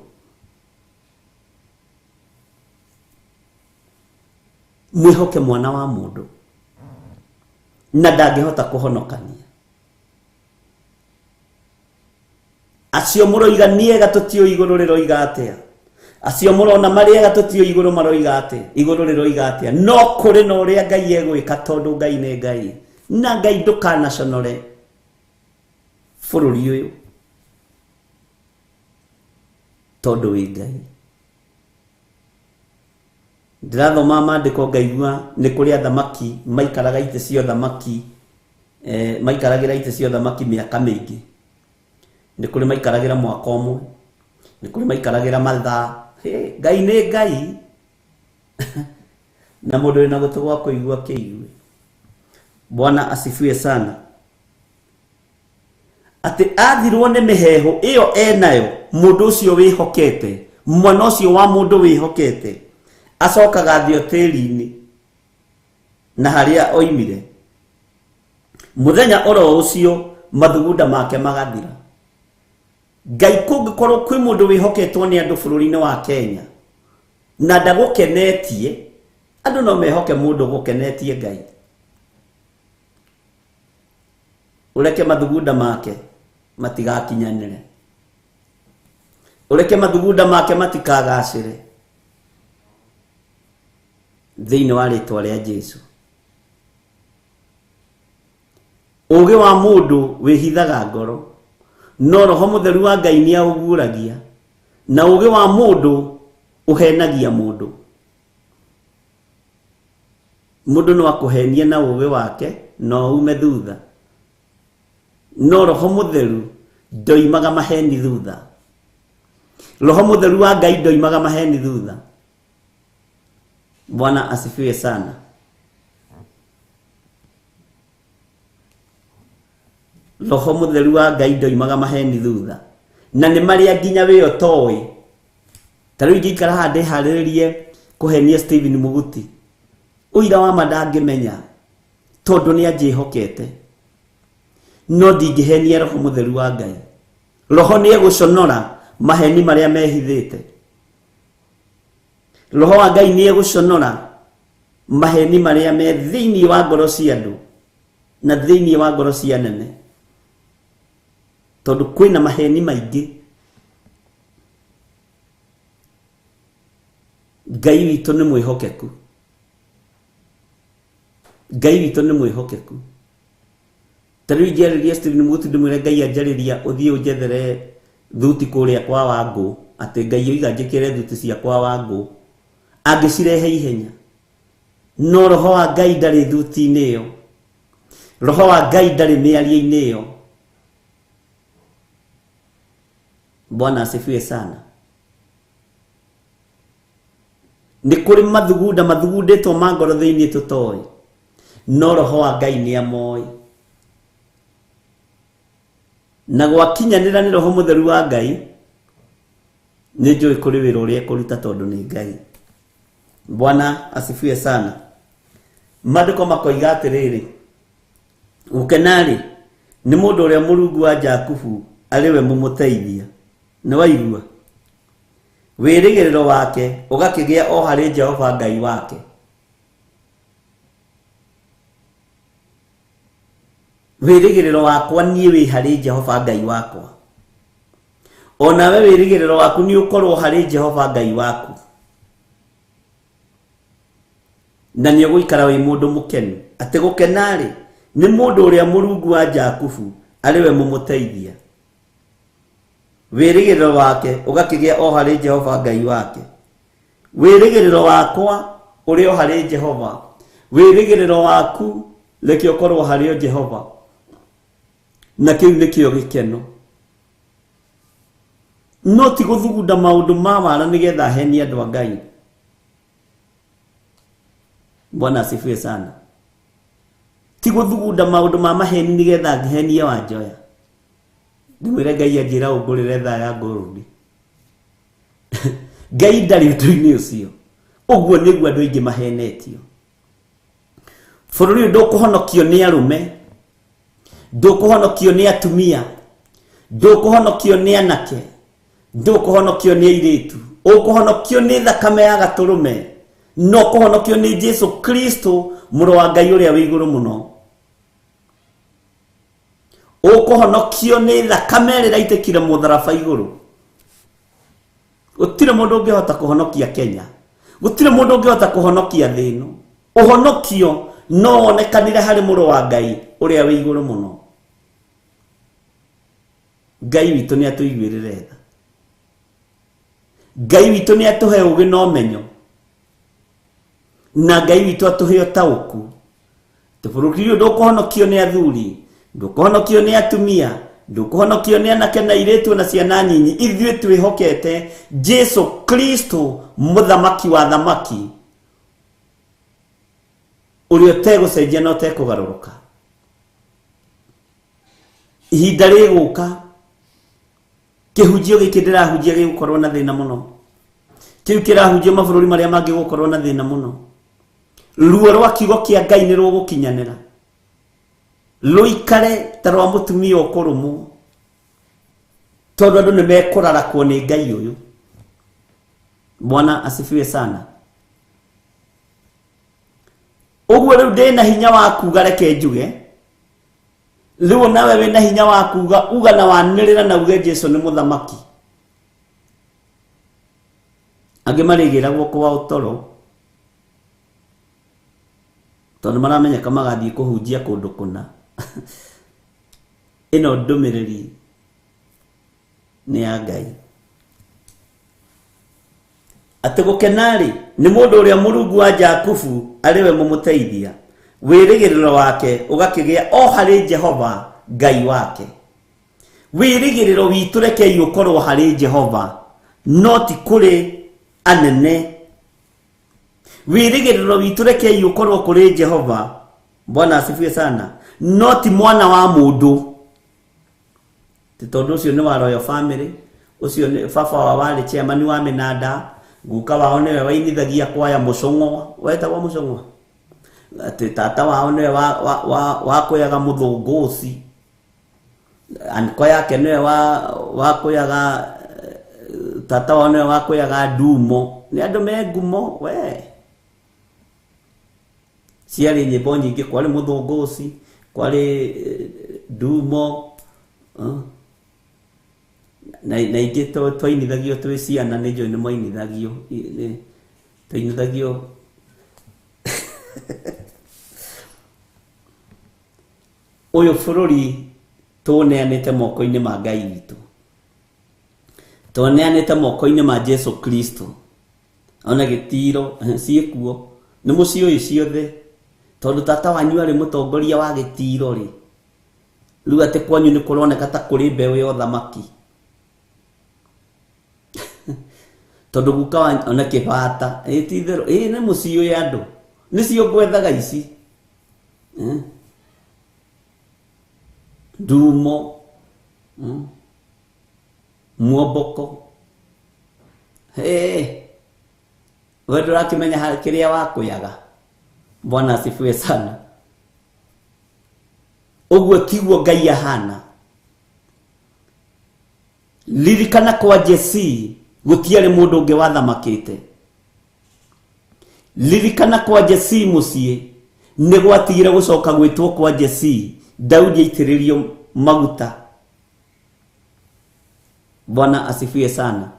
Mwĩhoke mwana wa mũndũ na ndangĩhota kũhonokania. Acio mũroiga nĩ ega tũtiũĩ igũrũ rĩroiga atĩa, acio mũrona marĩ ega tũtiũĩ igũrũ maroiga atĩa, igũrũ rĩroiga atĩa. No kũrĩ na ũrĩa Ngai egwĩka, tondũ Ngai nĩ Ngai, na Ngai ndũkanaconore bũrũri ũyũ tondũ wĩ Ngai. Ndĩrathoma maandĩko ngaigua nĩ kũrĩ athamaki maikaraga itĩ cia ũthamaki, maikaragĩra itĩ cia ũthamaki mĩaka mĩingĩ. Nĩ kũrĩ maikaragĩra mwaka ũmwe, nĩ kũrĩ maikaragĩra mathaa. Hĩ, Ngai nĩ Ngai. Na mũndũ wĩna gũtũ gwa kũigua kĩigue. Bwana asifiwe sana. Atĩ athirwo nĩ mĩheehũ ĩyo enayo, mũndũ ũcio wĩhokete, mwana ũcio wa mũndũ wĩhokete, acokaga thĩ o tĩri-inĩ na harĩa oimire. Mũthenya oro ũcio mathugunda make magathira. Ngai, kũngĩkorwo kwĩ mũndũ wĩhoketwo nĩ andũ bũrũri-inĩ wa Kenya na ndagũkenetie, andũ no mehoke mũndũ ũgũkenetie Ngai. Ũreke mathugunda make matigakinyanĩre, ũreke mathugunda make matikagacĩre thĩinĩ wa rĩtwa rĩa Jesu. Ũũgĩ wa mũndũ wĩhithaga ngoro, no roho mũtheru wa Ngai nĩ aũguũragia, na ũũgĩ wa mũndũ ũhenagia mũndũ. Mũndũ no akũhenie na ũũgĩ wake no ume thutha, no roho mũtheru ndoimaga maheni thutha. Roho mũtheru wa Ngai ndoimaga maheni thutha. Bwana asifiwe sana. Roho mũtheru wa Ngai ndoimaga maheni thutha, na nĩ marĩa nginya wĩ ũtoĩ. Ta rĩu ingĩikara haha ndĩharĩrĩrie kũhenia Stephen Muguti, ũira wa ma ndangĩmenya tondũ nĩ anjĩhokete, no ndingĩhenia roho mũtheru wa Ngai. Roho nĩ egũconora maheni marĩa mehithĩte. Roho wa Ngai nĩ egũconora maheni marĩa me thĩinĩ wa ngoro cia andũ na thĩinĩ wa ngoro cia nene, tondũ kwĩna maheni maingĩ. Ngai witũ nĩ mwĩhokeku. Ngai witũ nĩ mwĩhokeku. Ta rĩu ingĩarĩria Stephen Muguti ndĩmwĩre Ngai anjarĩria ũthiĩ ũnjethere thuti kũrĩa kwa Wangũ, atĩ Ngai oiga njĩkĩre thuti cia kwa Wangũ, angĩcirehe ihenya. No roho wa Ngai ndarĩ thuti-inĩ ĩyo. Roho wa Ngai ndarĩ mĩario-inĩ ĩyo. Bwana asifiwe sana. Nĩ kũrĩ mathugunda mathugundĩtwo ma ngoro thĩinĩ tũtoĩ, no roho wa Ngai nĩ amoĩ. Na gwakinyanĩra nĩ roho mũtheru wa Ngai, nĩ njũĩ kũrĩ wĩra ũrĩa ekũruta tondũ nĩ Ngai. Bwana asifiwe sana. Maandĩko makoiga atĩrĩrĩ, gũkena-rĩ nĩ mũndũ ũrĩa Mũrungu wa Jakubu arĩ we mũmũteithia. Nĩ waigua? Wĩrĩgĩrĩro wake ũgakĩgĩa o harĩ Jehova Ngai wake. Wĩrĩgĩrĩro wakwa niĩ wĩ harĩ Jehova Ngai wakwa. O nawe wĩrĩgĩrĩro waku nĩ ũkorwo harĩ Jehova Ngai waku. Na nĩ ũgũikara wĩ mũndũ mũkenu. Atĩ gũkena-rĩ, nĩ mũndũ ũrĩa Mũrungu wa Jakubu arĩ we mũmũteithia. Wĩrĩgĩrĩro wake ũgakĩgĩa o harĩ Jehova Ngai wake. Wĩrĩgĩrĩro wakwa ũrĩ o harĩ Jehova. Wĩrĩgĩrĩro waku reke ũkorwo harĩ o Jehova. Na kĩu nĩkĩo gĩkeno. No ti gũthugunda maũndũ ma wara nĩgetha henie andũ a Ngai. Bwana asifiwe sana. Ti gũthugunda maũndũ ma maheni nĩgetha henie Wanjoya. Ndĩmwĩre Ngai anjĩra ũngũrĩre thaa ya gold. Ngai ndarĩ ũndũ-inĩ ũcio. Ũguo nĩguo andũ aingĩ mahenetio. Bũrũri ũyũ ndũkũhonokio nĩ arũme, ndũkũhonokio nĩ atumia, ndũkũhonokio nĩ anake, ndũkũhonokio nĩ airĩtu. Ũkũhonokio nĩ thakame ya gatũrũme, no kũhonokio nĩ Jesu Kristo mũrũ wa Ngai ũrĩa wĩ igũrũ mũno. Ũkũhonokio nĩ thakame ĩrĩa ĩraitĩkire mũtharaba igũrũ. Gũtirĩ mũndũ ũngĩhota kũhonokia Kenya. Gũtirĩ mũndũ ũngĩhota kũhonokia thĩ ĩno. Ũhonokio no wonekanire harĩ mũrũ wa Ngai ũrĩa wĩ igũrũ mũno. Ngai witũ nĩ atũiguĩrĩre tha. Ngai witũ nĩ atũhe ũũgĩ na ũmenyo. Na Ngai witũ atũhe ũtaũku. Bũrũri ũyũ ndũkũhonokio nĩ athuri, ndũkũhonokio nĩ atumia, ndũkũhonokio nĩ anake na airĩtu na ciana nyinyi. Ithuĩ twĩhokete Jesu Kristo, mũthamaki wa thamaki, ũrĩa ũtegũcenjia na ũtekũgarũrũka. Ihinda rĩgũka kĩhunjio gĩkĩ ndĩrahunjia gĩgũkorwo na thĩna mũno. Kĩu kĩrahunjio mabũrũri marĩa mangĩ gũkorwo na thĩna mũno. Ruo rwa kiugo kĩa Ngai nĩ rũgũkinyanĩra. Rũikare ta rwa mũtumia ũkũrũmwo. Tondũ andũ nĩ mekũrarakwo nĩ Ngai ũyũ. Bwana asifiwe sana. Ũguo rĩu ndĩna hinya wa kuga reke njuge. Rĩu nawe wĩna hinya wa kuga uga na wanĩrĩra na uge Jesu nĩ mũthamaki. Angĩ marĩgĩragwo kwao toro tondũ maramenyeka magathiĩ kũhunjia kũndũ kũna. Ĩno ndũmĩrĩri nĩ ya Ngai. Atĩ gũkena-rĩ nĩ mũndũ ũrĩa Mũrungu wa Jakubu arĩ we mũmũteithia, wĩrĩgĩrĩro wake ũgakĩgĩa o harĩ Jehova Ngai wake. Wĩrĩgĩrĩro witũ rekei ũkorwo harĩ Jehova, no ti kũrĩ anene. Wĩrĩgĩrĩro witũ rekei ũkorwo kũrĩ Jehova. Bwana asifiwe sana. No ti mwana wa mũndũ. Ti tondũ ũcio nĩ wa Royal Family, ũcio nĩ baba wao warĩ chairman wa mĩnanda, guka wao nĩwe wainithagia kwaya mũcong'o, wetagwo mũcong'o? Atĩ tata wao nĩwe wakũyaga mũthũngũci. Anko yake nĩwe wa wakũyaga tata wao nĩwe wakũyaga ndumo. Nĩ andũ me ngumo we. Ciarĩ nyĩmbo nyingĩ, kwarĩ mũthũngũci, kwarĩ ndumo, na ingĩ twainithagio twĩ ciana nĩ njũĩ nĩ mwainithagio, twainithagio ũyũ bũrũri tũũneanĩte moko-inĩ ma Ngai witũ, tũũneanĩte moko-inĩ ma Jesu Kristo. Ona gĩtiro ciĩkuo, nĩ mũciũĩ ciothe, tondũ tata wanyu arĩ mũtongoria wa gĩtiro rĩ, rĩu atĩ kwanyu nĩ kũroneka ta kũrĩ mbeũ ya ũthamaki. Tondũ guka wanyu ona kĩbata, ĩ ti itherũ, ĩ nĩ mũciũĩ andũ, nĩcio ngwethaga ici. Ndumo, muomboko. Hey, we ndũrakĩmenya kĩrĩa wakũyaga. Bwana asifiwe sana. Ũguo tiguo Ngai ahana. Ririkana kwa Jesii gũtiarĩ mũndũ ũngĩ wathamakĩte. Ririkana kwa Jesii mũciĩ nĩ gwatigire gũcoka gwĩtwo kwa Jesii, Daudi aitĩrĩrio maguta. Bwana asifiwe sana.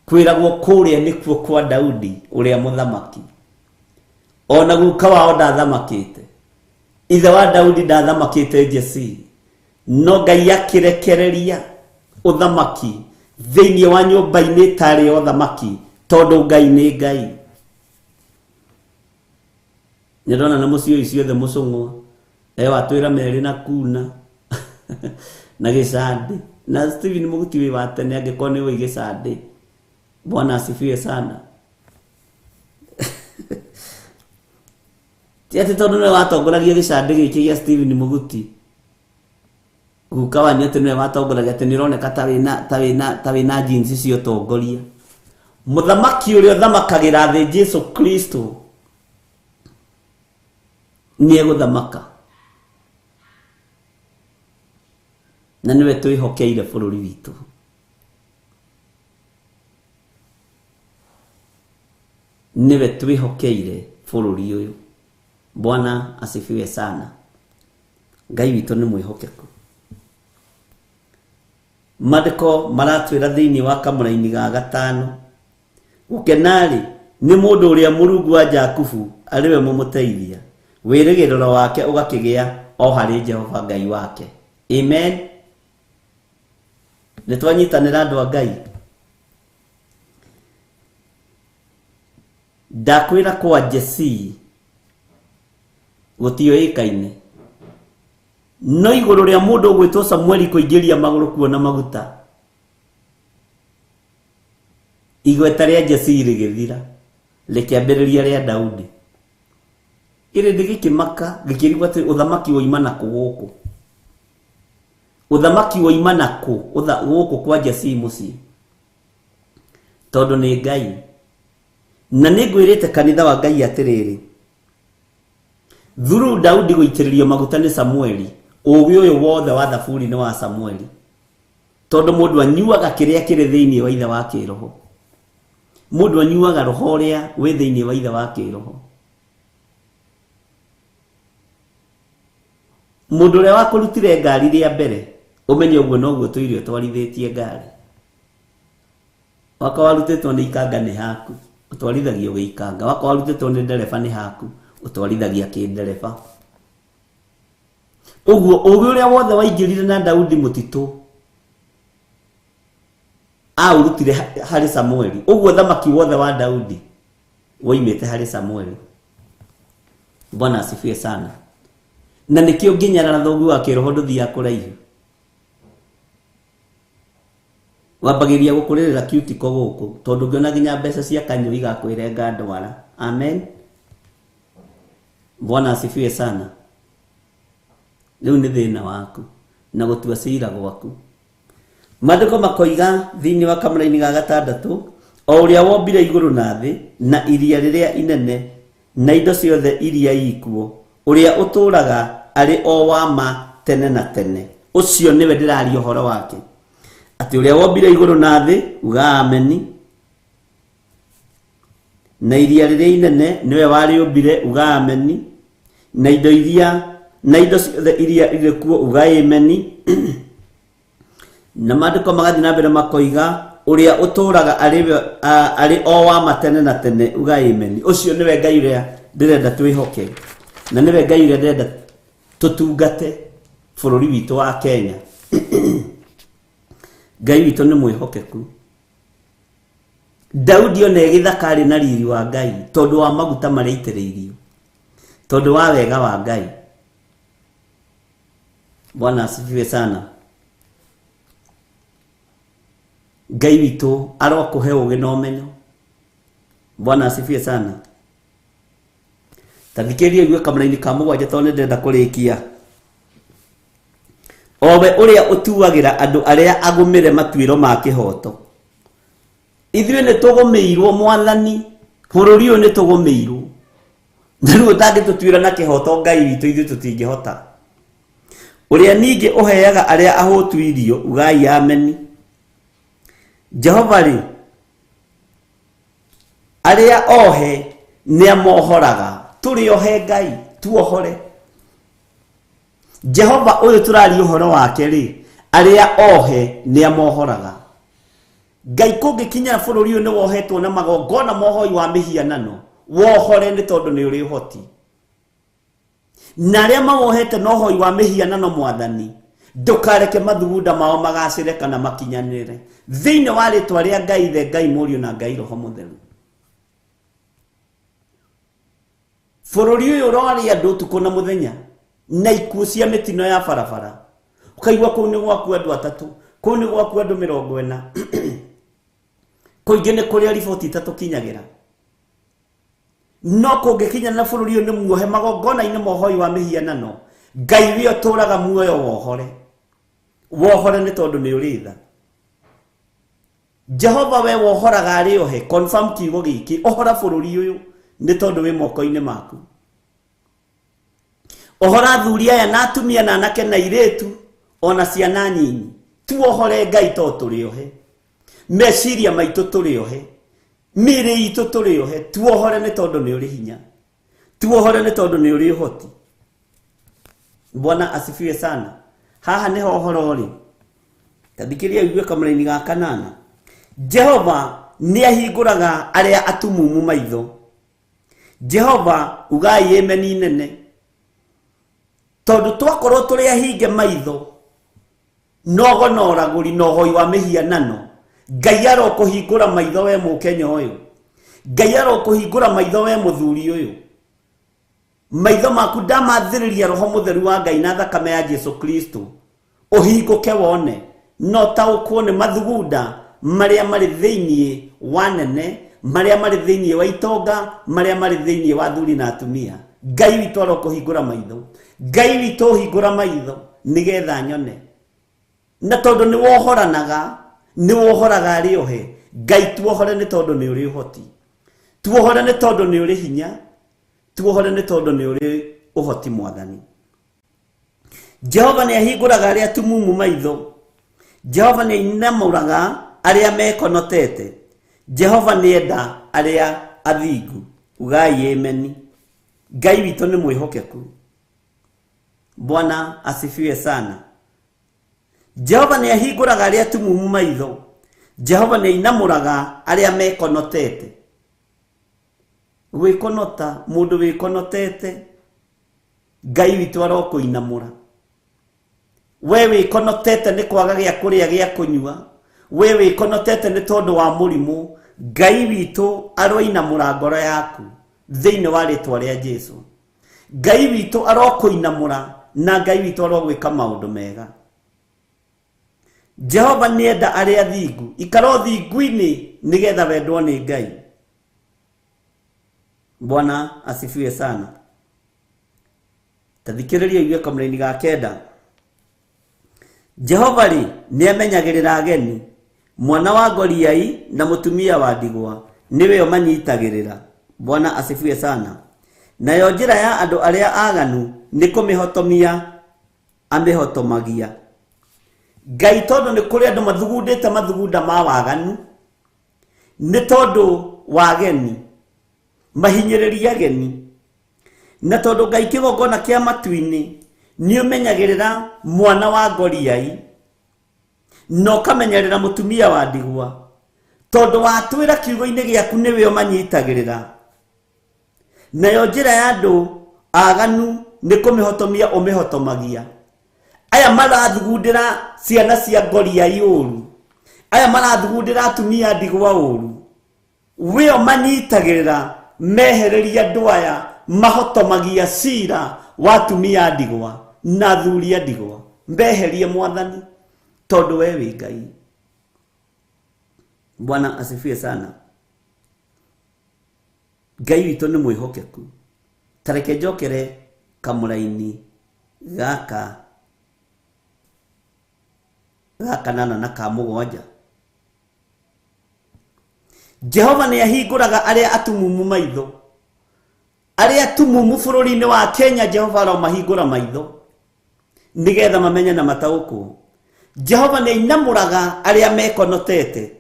Kwĩragwo kũrĩa nĩkuo kwa Daudi ũrĩa mũthamaki. Ona guka wao ndathamakĩte, ithe wa Daudi ndathamakĩte Jesii, no Ngai akĩrekereria ũthamaki thĩinĩ wa nyũmba-inĩ ĩtarĩ ya ũthamaki, tondũ Ngai nĩ Ngai. Nĩ ndona na mũciĩ ciothe mũcũng'wa watwĩra merĩ na kuna na gĩcandĩ na Steven Mũguti wĩ wa tene, angĩkorwo nĩ ũĩ gĩcandĩ. Bwana asifiwe sana. Ti atĩ tondũ nĩwe watongoragia gĩcandĩ gĩkĩ gĩa Steven Mũguti, guka wanyu atĩ nĩwe watongoragia, atĩ nĩ ũroneka ta wĩna jeans cia ũtongoria. Mũthamaki ũrĩa ũthamakagĩra thĩ Jesu Kristo nĩ egũthamaka, na nĩwe twĩhokeire bũrũri witũ. Nĩwe twĩhokeire bũrũri ũyũ. Bwana asifiwe sana. Ngai witũ nĩ mwĩhokeku. Maandĩko maratwĩra thĩinĩ wa kamũraini ga gatano, gũkena-rĩ nĩ mũndũ ũrĩa Mũrungu wa Jakubu arĩ we mũmũteithia, wĩrĩgĩrĩro wake ũgakĩgĩa o harĩ Jehova Ngai wake. Amen. Nĩ twanyitanĩra andũ a Ngai. Ndakwĩra kwa Jesii gũtiũĩkaine, no igũrũ rĩa mũndũ ũgwĩtwo Samueli kũingĩria magũrũ kuona maguta, igweta rĩa Jesii rĩgĩthira, rĩkĩambĩrĩria rĩa Daudi. Kĩrĩndĩ gĩkĩmaka gĩkĩrigwo atĩ ũthamaki woima na kũ gũkũ, ũthamaki woima na kũ gũkũ kwa Jesii mũciĩ, tondũ nĩ Ngai. Na nĩ ngwĩrĩte kanitha wa Ngai atĩrĩrĩ, through Daudi gũitĩrĩrio maguta nĩ Samueli, ũũgĩ ũyũ wothe wa thaburi nĩ wa Samueli, tondũ mũndũ anyuaga kĩrĩa kĩrĩ thĩinĩ wa ithe wa kĩroho. Mũndũ anyuaga roho ũrĩa wĩ thĩinĩ wa ithe wa kĩroho. Mũndũ ũrĩa wakũrutire ngari rĩa mbere, ũmenye ũguo noguo tũire ũtwarithĩtie ngari. Waka warutĩtwo nĩ ikanga nĩ haku, ũtwarithagio gĩikanga. Waka warutĩtwo nĩ ndereba nĩ haku, ũtwarithagia kĩndereba. Ũguo ũũgĩ ũrĩa wothe waingĩrire na Daudi mũtitũ aũrutire harĩ Samueli. Ũguo thamaki wothe wa Daudi woimĩte harĩ Samueli. Bwana asifiwe sana. Na nĩkĩo ngĩnyarara thoguo wa kĩroho ndũthiaga kũraihu. Wambagĩria gũkũrĩrĩra cuticle gũkũ, tondũ ũngĩona nginya mbeca cia kanyũ igakwĩrenga ndwara. Amen. Bwana asifiwe sana. Rĩu nĩ thĩna waku na gũtua cira gwaku. Maandĩko makoiga thĩinĩ wa kamũraini ga gatandatũ, o ũrĩa wombire igũrũ na thĩ na iria rĩrĩa inene na indo ciothe iria ikuo, ũrĩa ũtũũraga arĩ o wa ma tene na tene. Ũcio nĩwe ndĩraria ũhoro wake, atĩ ũrĩa wombire igũrũ na thĩ, uga ameni. Na iria rĩrĩa inene nĩwe warĩũmbire, uga ameni. Na indo iria na indo ciothe iria irĩ kuo, uga ameni. Na maandĩko magathiĩ na mbere makoiga ũrĩa ũtũũraga arĩ o wa ma tene na tene, uga ameni. Ũcio nĩwe Ngai ũrĩa ndĩrenda twĩhoke, na nĩwe Ngai ũrĩa ndĩrenda tũtungate bũrũri witũ wa Kenya. Ngai witũ nĩ mwĩhokeku. Daudi ona gĩthaka arĩ na riri wa Ngai tondũ wa maguta marĩa aitĩrĩirio, tondũ wa wega wa Ngai. Bwana asifiwe sana. Ngai witũ arokũhe ũgĩ na ũmenyo. Bwana asifiwe sana. Ta thikĩrĩria ũigue kamũraini ka mũgwanja tondũ nĩ ndĩrenda kũrĩkia. Owe ũrĩa ũtuagĩra andũ arĩa agũmĩre matuĩro ma kĩhoto. Ithuĩ nĩ tũgũmĩirwo mwathani, bũrũri ũyũ nĩ tũgũmĩirwo. Na rĩu ũtangĩtũtuĩra na kĩhoto Ngai witũ ithuĩ tũtingĩhota. Ũrĩa ningĩ ũheaga arĩa ahũtu irio, ugai ameni. Jehova rĩ, arĩa ohe nĩ amohoraga. Tũrĩ ohe Ngai, tuohore. Jehova ũyũ tũraria ũhoro wake rĩ, arĩa ohe nĩ amohoraga. Ngai kũngĩkinya bũrũri ũyũ nĩ wohetwo na magongona mohoi wa mĩhianano, wohore nĩ tondũ nĩ ũrĩ ũhoti. Na arĩa mawohete na ũhoi wa mĩhianano mwathani, ndũkareke mathugunda mao magacĩre kana makinyanĩre. Thĩinĩ wa rĩtwa rĩa Ngai Ithe, Ngai Mũriũ na Ngai Roho Mũtheru. Bũrũri ũyũ ũrarĩa andũ ũtukũ na mũthenya na ikuũ cia mĩtino ya barabara. Ũkaigua kũu nĩ gwaku andũ atatũ, kũu nĩ gwaku andũ 40. Kũingĩ nĩ kũrĩa riboti itatũkinyagĩra. No kũngĩkinya na bũrũri ũyũ nĩ muohe magongona-inĩ ma ũhoi wa mĩhianano, Ngai wĩ ũtũũraga muoyo wohore. Wohore nĩ tondũ nĩ ũrĩ tha. Jehova we wohoraga arĩ ohe, confirm kiugo gĩkĩ, ohora bũrũri ũyũ nĩ tondũ wĩ moko-inĩ maku. Ohora athuri aya na atumia na anake na airĩtu ona ciana nyinyi. Tuohore Ngai tondũ tũrĩ ohe. Meciria maitũ tũrĩ ohe. Mĩĩrĩ itũ tũrĩ ohe. Tuohore nĩ tondũ nĩ ũrĩ hinya. Tuohore nĩ tondũ nĩ ũrĩ ũhoti. Bwana asifiwe sana. Haha nĩho ũhoro ũrĩ. Ta thikĩrĩria ũigue kamũraini ga kanana. Jehova nĩ ahingũraga arĩa atumumu maitho. Jehova ugai ameni nene. Tondũ twakorwo tũrĩ ahinge maitho, nogo na ũragũri na ũhoi wa mĩhianano, Ngai arokũhingũra maitho we mũkenya ũyũ. Ngai arokũhingũra maitho we mũthuri ũyũ. Maitho maku ndamathĩrĩria Roho Mũtheru wa Ngai na thakame ya Jesu Kristo. Ũhingũke wone no taũkwo nĩ mathugunda marĩa marĩ thĩinĩ wa nene, marĩa marĩ thĩinĩ wa itonga, marĩa marĩ thĩinĩ wa athuri na atumia. Ngai witũ arokũhingũra maitho. Ngai witũ ũhingũra maitho nĩgetha nyone. Na tondũ nĩ wohoranaga, nĩ wohoraga arĩa ohe. Ngai tuohore nĩ tondũ nĩ ũrĩ ũhoti. Tuohore nĩ tondũ nĩ ũrĩ hinya. Tuohore nĩ tondũ nĩ ũrĩ ũhoti mwathani. Jehova nĩ ahingũraga arĩa atumumu maitho. Jehova nĩ ainamũraga arĩa mekonotete. Jehova nĩ enda arĩa athingu. Ugai ameni. Ngai witũ nĩ mwĩhokeku. Bwana asifiwe sana. Jehova nĩ ahingũraga arĩa atumumu maitho. Jehova nĩ ainamũraga arĩa mekonotete. Gwĩkonota, mũndũ wĩkonotete, Ngai witũ arokũinamũra. We wĩkonotete nĩ kwaga gĩa kũrĩa gĩa kũnyua, we wĩkonotete nĩ tondũ wa mũrimũ, Ngai witũ aroinamũra ngoro yaku thĩinĩ wa rĩtwa rĩa Jesu. Ngai witũ arokũinamũra na Ngai witũ arogwĩka maũndũ mega. Jehova nĩ enda arĩa athingu, ikara ũthingu-inĩ nĩgetha wendwo nĩ Ngai. Bwana asifiwe sana. Ta thikĩrĩria ũigue kamũraini ga kenda. Jehova rĩ nĩ amenyagĩrĩra ageni, mwana wa ngoriai na mũtumia wa ndigwa nĩwe ũmanyitagĩrĩra. Bwana asifiwe sana. Nayo njĩra ya andũ arĩa aganu nĩ kũmĩhotomia Amĩhotomagia. Ngai tondũ nĩ kũrĩ andũ mathugundĩte mathugunda ma waganu, nĩ tondũ wa ageni, mahinyĩrĩria ageni. Na tondũ Ngai kĩgongona kĩa matu-inĩ nĩ ũmenyagĩrĩra mwana wa ngoriai na ũkamenyerera mũtumia wa ndigwa, tondũ watwĩra kiugo-inĩ gĩaku nĩwe ũmanyitagĩrĩra. Nayo njĩra ya andũ aganu nĩ kũmĩhotomia ũmĩhotomagia. Aya marathugundĩra ciana cia ngoriai ũru, aya marathugundĩra atumia ndigwa ũru, wĩo manyitagĩrĩra mehereria andũ aya mahotomagia cira wa atumia ndigwa na athuri a ndigwa. Meherie Mwathani, tondũ we wĩ Ngai. Bwana asifiwe sana. Ngai witũ nĩ mwĩhokeku. Ta reke njokere kamũraini gaka ga kanana na ka mũgwanja. Jehova nĩ ahingũraga arĩa atumumu maitho. Arĩa atumumu bũrũri-inĩ wa Kenya, Jehova aromahingũra maitho nĩgetha mamenye na mataũkwo. Jehova nĩ ainamũraga arĩa mekonotete.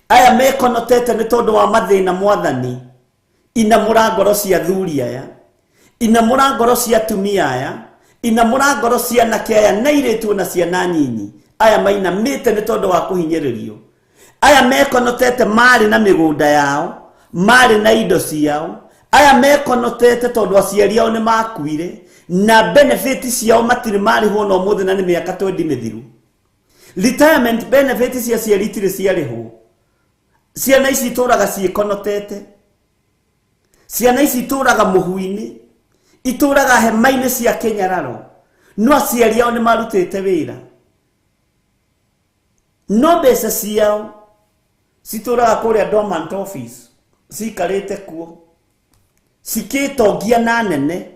Aya mekonotete nĩ tondũ wa mathĩna Mwathani. Inamũra ngoro cia athuri aya, inamũra ngoro cia atumia aya, inamũra ngoro cia anake aya na airĩtu na ciana nyinyi. Aya mainamĩte nĩ tondũ wa kũhinyĩrĩrio. Aya mekonotete marĩ na mĩgũnda yao, marĩ na indo ciao. Aya mekonotete tondũ aciari ao nĩ makuire na benefit ciao matirĩ marĩhwo na ũmũthĩ, na nĩ mĩaka 20 mĩthiru. Retirement benefit cia aciari itirĩ ciarĩhwo. Ciana ici itũraga ciĩkonotete. Ciana ici itũraga mũhu-inĩ, itũraga hema-inĩ cia kĩnyararo, no aciari ao nĩ marutĩte wĩra, no mbeca ciao citũraga kũrĩa dormant office, cikarĩte kuo cikĩtongia na nene,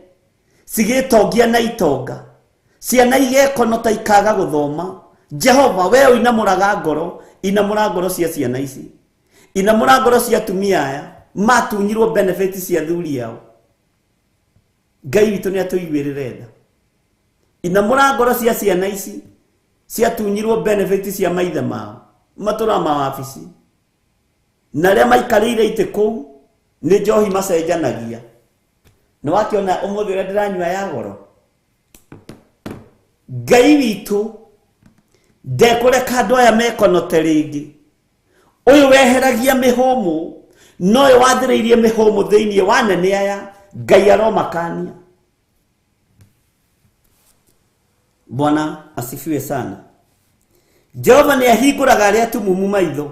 cigĩtongia na itonga. Ciana igekonota ikaga gũthoma. Jehova, we ũinamũraga ngoro, inamũra ngoro cia ciana ici, inamũra ngoro cia atumia aya matunyirwo benefit cia athuri ao. Ngai witũ nĩ atũiguĩrĩre tha. Inamũra ngoro cia ciana ici ciatunyirwo benefit cia maithe mao, matũraga mawabici, na arĩa maikarĩire itĩ kũu nĩ njohi macenjanagia. Nĩ wakĩona ũmũthĩ ũrĩa ndĩranyua ya goro. Ngai witũ ndekũreka andũ aya mekonote rĩngĩ. Ũyũ weheragia mĩhũmũ, no ũyũ wathĩrĩirie mĩhũmũ thĩinĩ wa nene aya, Ngai aromakania. Bwana asifiwe sana. Jehova nĩ ahingũraga arĩa atumumu maitho.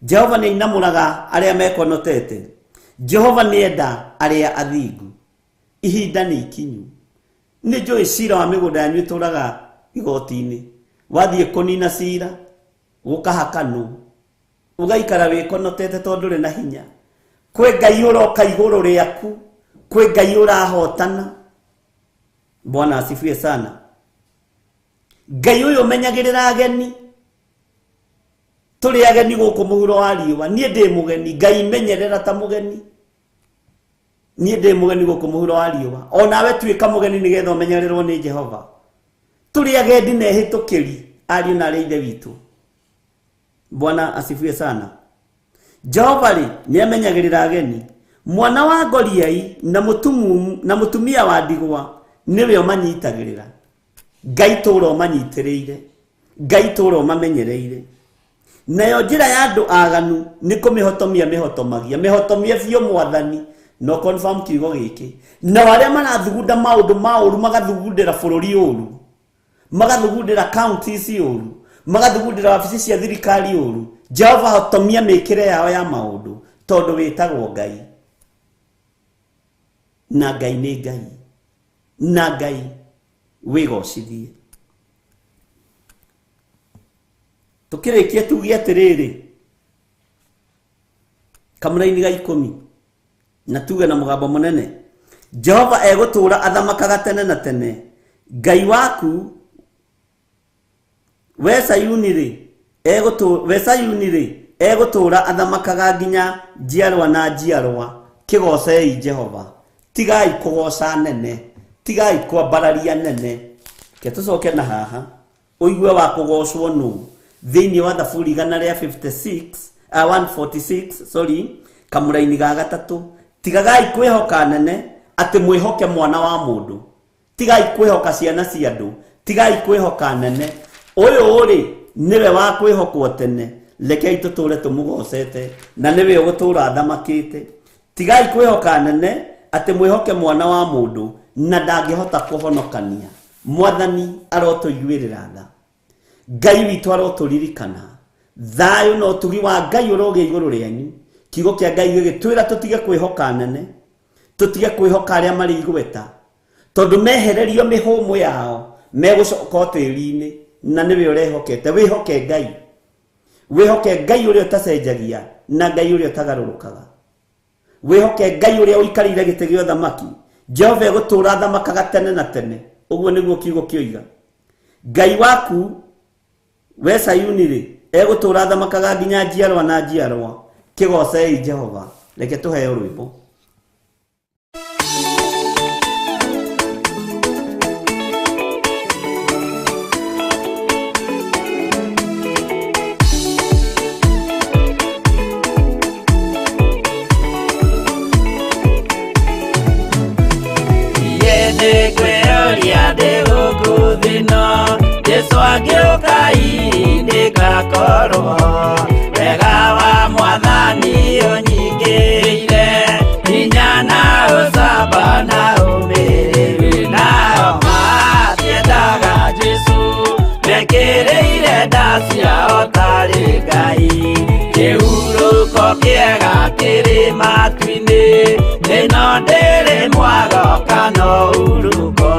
Jehova nĩ ainamũraga arĩa mekonotete. Jehova nĩ enda arĩa athingu. Ihinda nĩ ikinyu. Nĩ njũĩ cira wa mĩgũnda yanyu ĩtũraga igoti-inĩ. Wathiĩ kũnina cira, gũkahakanwo, ũgaikara wĩkonotete tondũ ndũrĩ na hinya. Kwĩ Ngai ũroka igũrũ rĩaku, kwĩ Ngai ũrahotana. Bwana asifiwe sana. Ngai ũyũ ũmenyagĩrĩra ageni. Tũrĩ ageni gũkũ mũhuro wa riũa. Niĩ ndĩ mũgeni, Ngai menyerera ta mũgeni. Niĩ ndĩ mũgeni gũkũ mũhuro wa riũa. O nawe tuĩka mũgeni nĩgetha ũmenyererwo nĩ Jehova. Tũrĩ agendi na ehĩtũkĩri, ariũ na arĩa ithe witũ. Bwana asifiwe sana. Jehova rĩ nĩ amenyagĩrĩra ageni. Mwana wa ngoriai na mũtumumu na mũtumia wa ndigwa nĩwe ũmanyitagĩrĩra. Ngai tũra ũmanyitĩrĩire, Ngai tũra ũmamenyereire. Nayo njĩra ya andũ aganu nĩ kũmĩhotomia mĩhotomagia. Mĩhotomie biũ Mwathani, no confirm kiugo gĩkĩ. Nao arĩa marathugunda maũndũ ma ũru, magathugundĩra bũrũri ũru, magathugundĩra counties ũru, magathugundĩra wabici cia thirikari ũru, Jehova hotomia mĩkĩre yao ya maũndũ, tondũ wĩtagwo Ngai. Na Ngai nĩ Ngai. Na Ngai wĩgocithie. Tũkĩrĩkia tuge atĩrĩrĩ, kamũraini ga 10, na tuge na mũgambo mũnene, Jehova egũtũũra athamakaga tene na tene. Ngai waku we Sayuni rĩ, we Sayuni rĩ, egũtũũra athamakaga nginya njiarwa na njiarwa. Kĩgocei Jehova. Tigai kũgoca nene, tigai kwambararia nene. Ke tũcoke na haha ũigue wa kũgocwo nũ thĩinĩ wa thaburi igana rĩa 56 146 sorry kamũraini ga gatatũ. Tigagai kwĩhoka nene atĩ mwĩhoke mwana wa mũndũ, tigai kwĩhoka ciana cia andũ, tigai kwĩhoka nene. Ũyũ rĩ nĩwe wa kwĩhokwo tene, rekei tũtũre tũmũgocete na nĩwe ũgũtũra athamakĩte. Tigai kwĩhoka nene atĩ mwĩhoke mwana wa mũndũ na ndangĩhota kũhonokania. Mwathani arotũiguĩrĩra tha, Ngai witũ arotũririkana. Thayũ na ũtugi wa Ngai ũrogĩa igũrũ rĩanyu. Kiugo kĩa Ngai gĩgĩtwĩra tũtige kwĩhoka nene, tũtige kwĩhoka arĩa marĩ igweta, tondũ mehererio mĩhũmũ yao megũcoka tĩri-inĩ, na nĩwe ũrehokete. Wĩhoke Ngai, wĩhoke Ngai ũrĩa ũtacenjagia na Ngai ũrĩa ũtagarũrũkaga. Wĩhoke Ngai ũrĩa ũikarĩire gĩtĩ gĩa ũthamaki. Jehova egũtũũra athamakaga tene na tene. Ũguo nĩguo kiugo kĩoiga. Ngai waku we Sayuni rĩ, egũtũũra athamakaga nginya njiarwa na njiarwa. Kĩgocei Jehova. Reke tũheo rwĩmbo. Jesu angĩũka ndĩgakorwo wega wa mwathani ũnyingĩrĩire, hinya na ũcamba na ũmĩrĩru. Nao matiendaga Jesu mekĩrĩire nda ciao tarĩ Ngai. Kĩhurũko kĩega kĩrĩ matu-inĩ, ĩno ndĩrĩ mwago kana ũhurũko.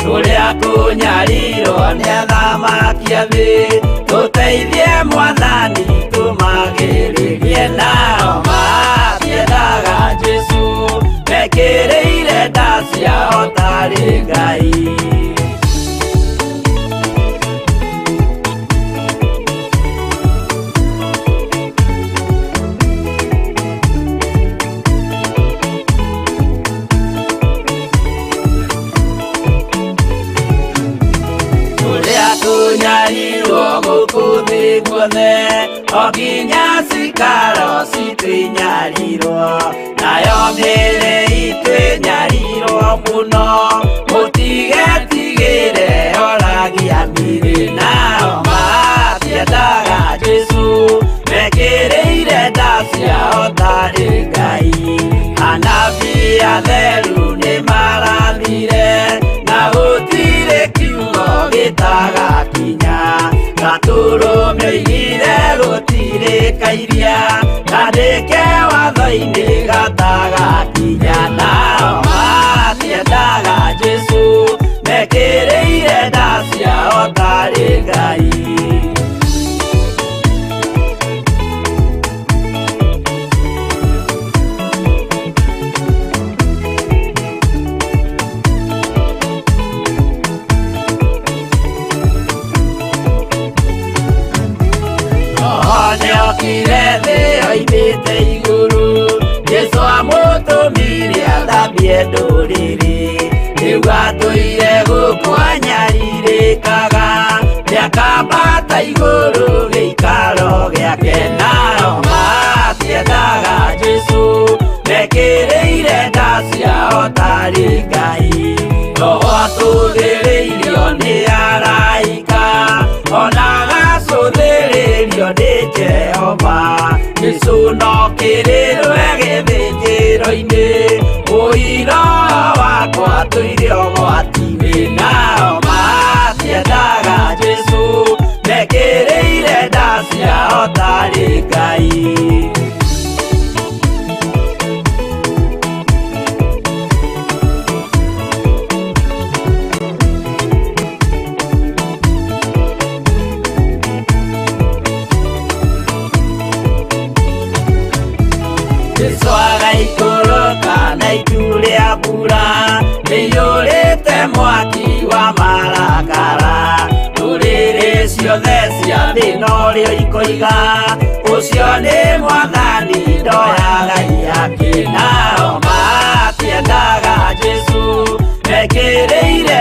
Tũrĩa kũnyarirwo nĩ athamaki a thĩ, tũteithie mwathani tũmagĩrĩrie. Nao matiendaga Jesu mekĩrĩire nda ciao tarĩ Ngai. Kũnyarirwo gũkũ thĩ guothe, o nginya cikaro citũ inyarirwo, nayo mĩĩrĩ itũ ĩnyarirwo mũno. Mũtigetigĩre oragia mĩĩrĩ. Nao matiendaga Jesu mekĩrĩire nda ciao tarĩ Ngai. Anabii atheru nĩmarathire, na gũtirĩ kiugo gĩtagakinya. Gatũrũme oigire gũtirĩ kairia, kandĩke watho-inĩ gatagakinya. Nao matiendaga Jesu mekĩrĩire nda ciao tarĩ Ngai. Nĩokire thĩ oimĩte igũrũ, Jesu amũtũmire athambie ndũrĩrĩ. Rĩu atũire gũkũ anyarirĩkaga, nĩakambata igũrũ gĩikaro gĩake. Nao matiendaga Jesu mekĩrĩire nda ciao tarĩ Ngai. Roho atũthĩrĩirio nĩ araika, ona agacũthĩrĩrio nĩ Jehova. Jesu no kĩrĩrwe gĩthĩnjĩro-inĩ, ũira wakwa tũire ũgwati-inĩ. Nao matiendaga Jesu mekĩrĩire nda ciao tarĩ Ngai. Jesu agaikũrũka na itu rĩa mbura rĩiyũrĩte mwaki wa marakara. Ndũrĩrĩ ciothe cia thĩ norĩo ikoiga, ũcio nĩ mwathani ndoyaga ihaki. Nao matiendaga Jesu mekĩrĩire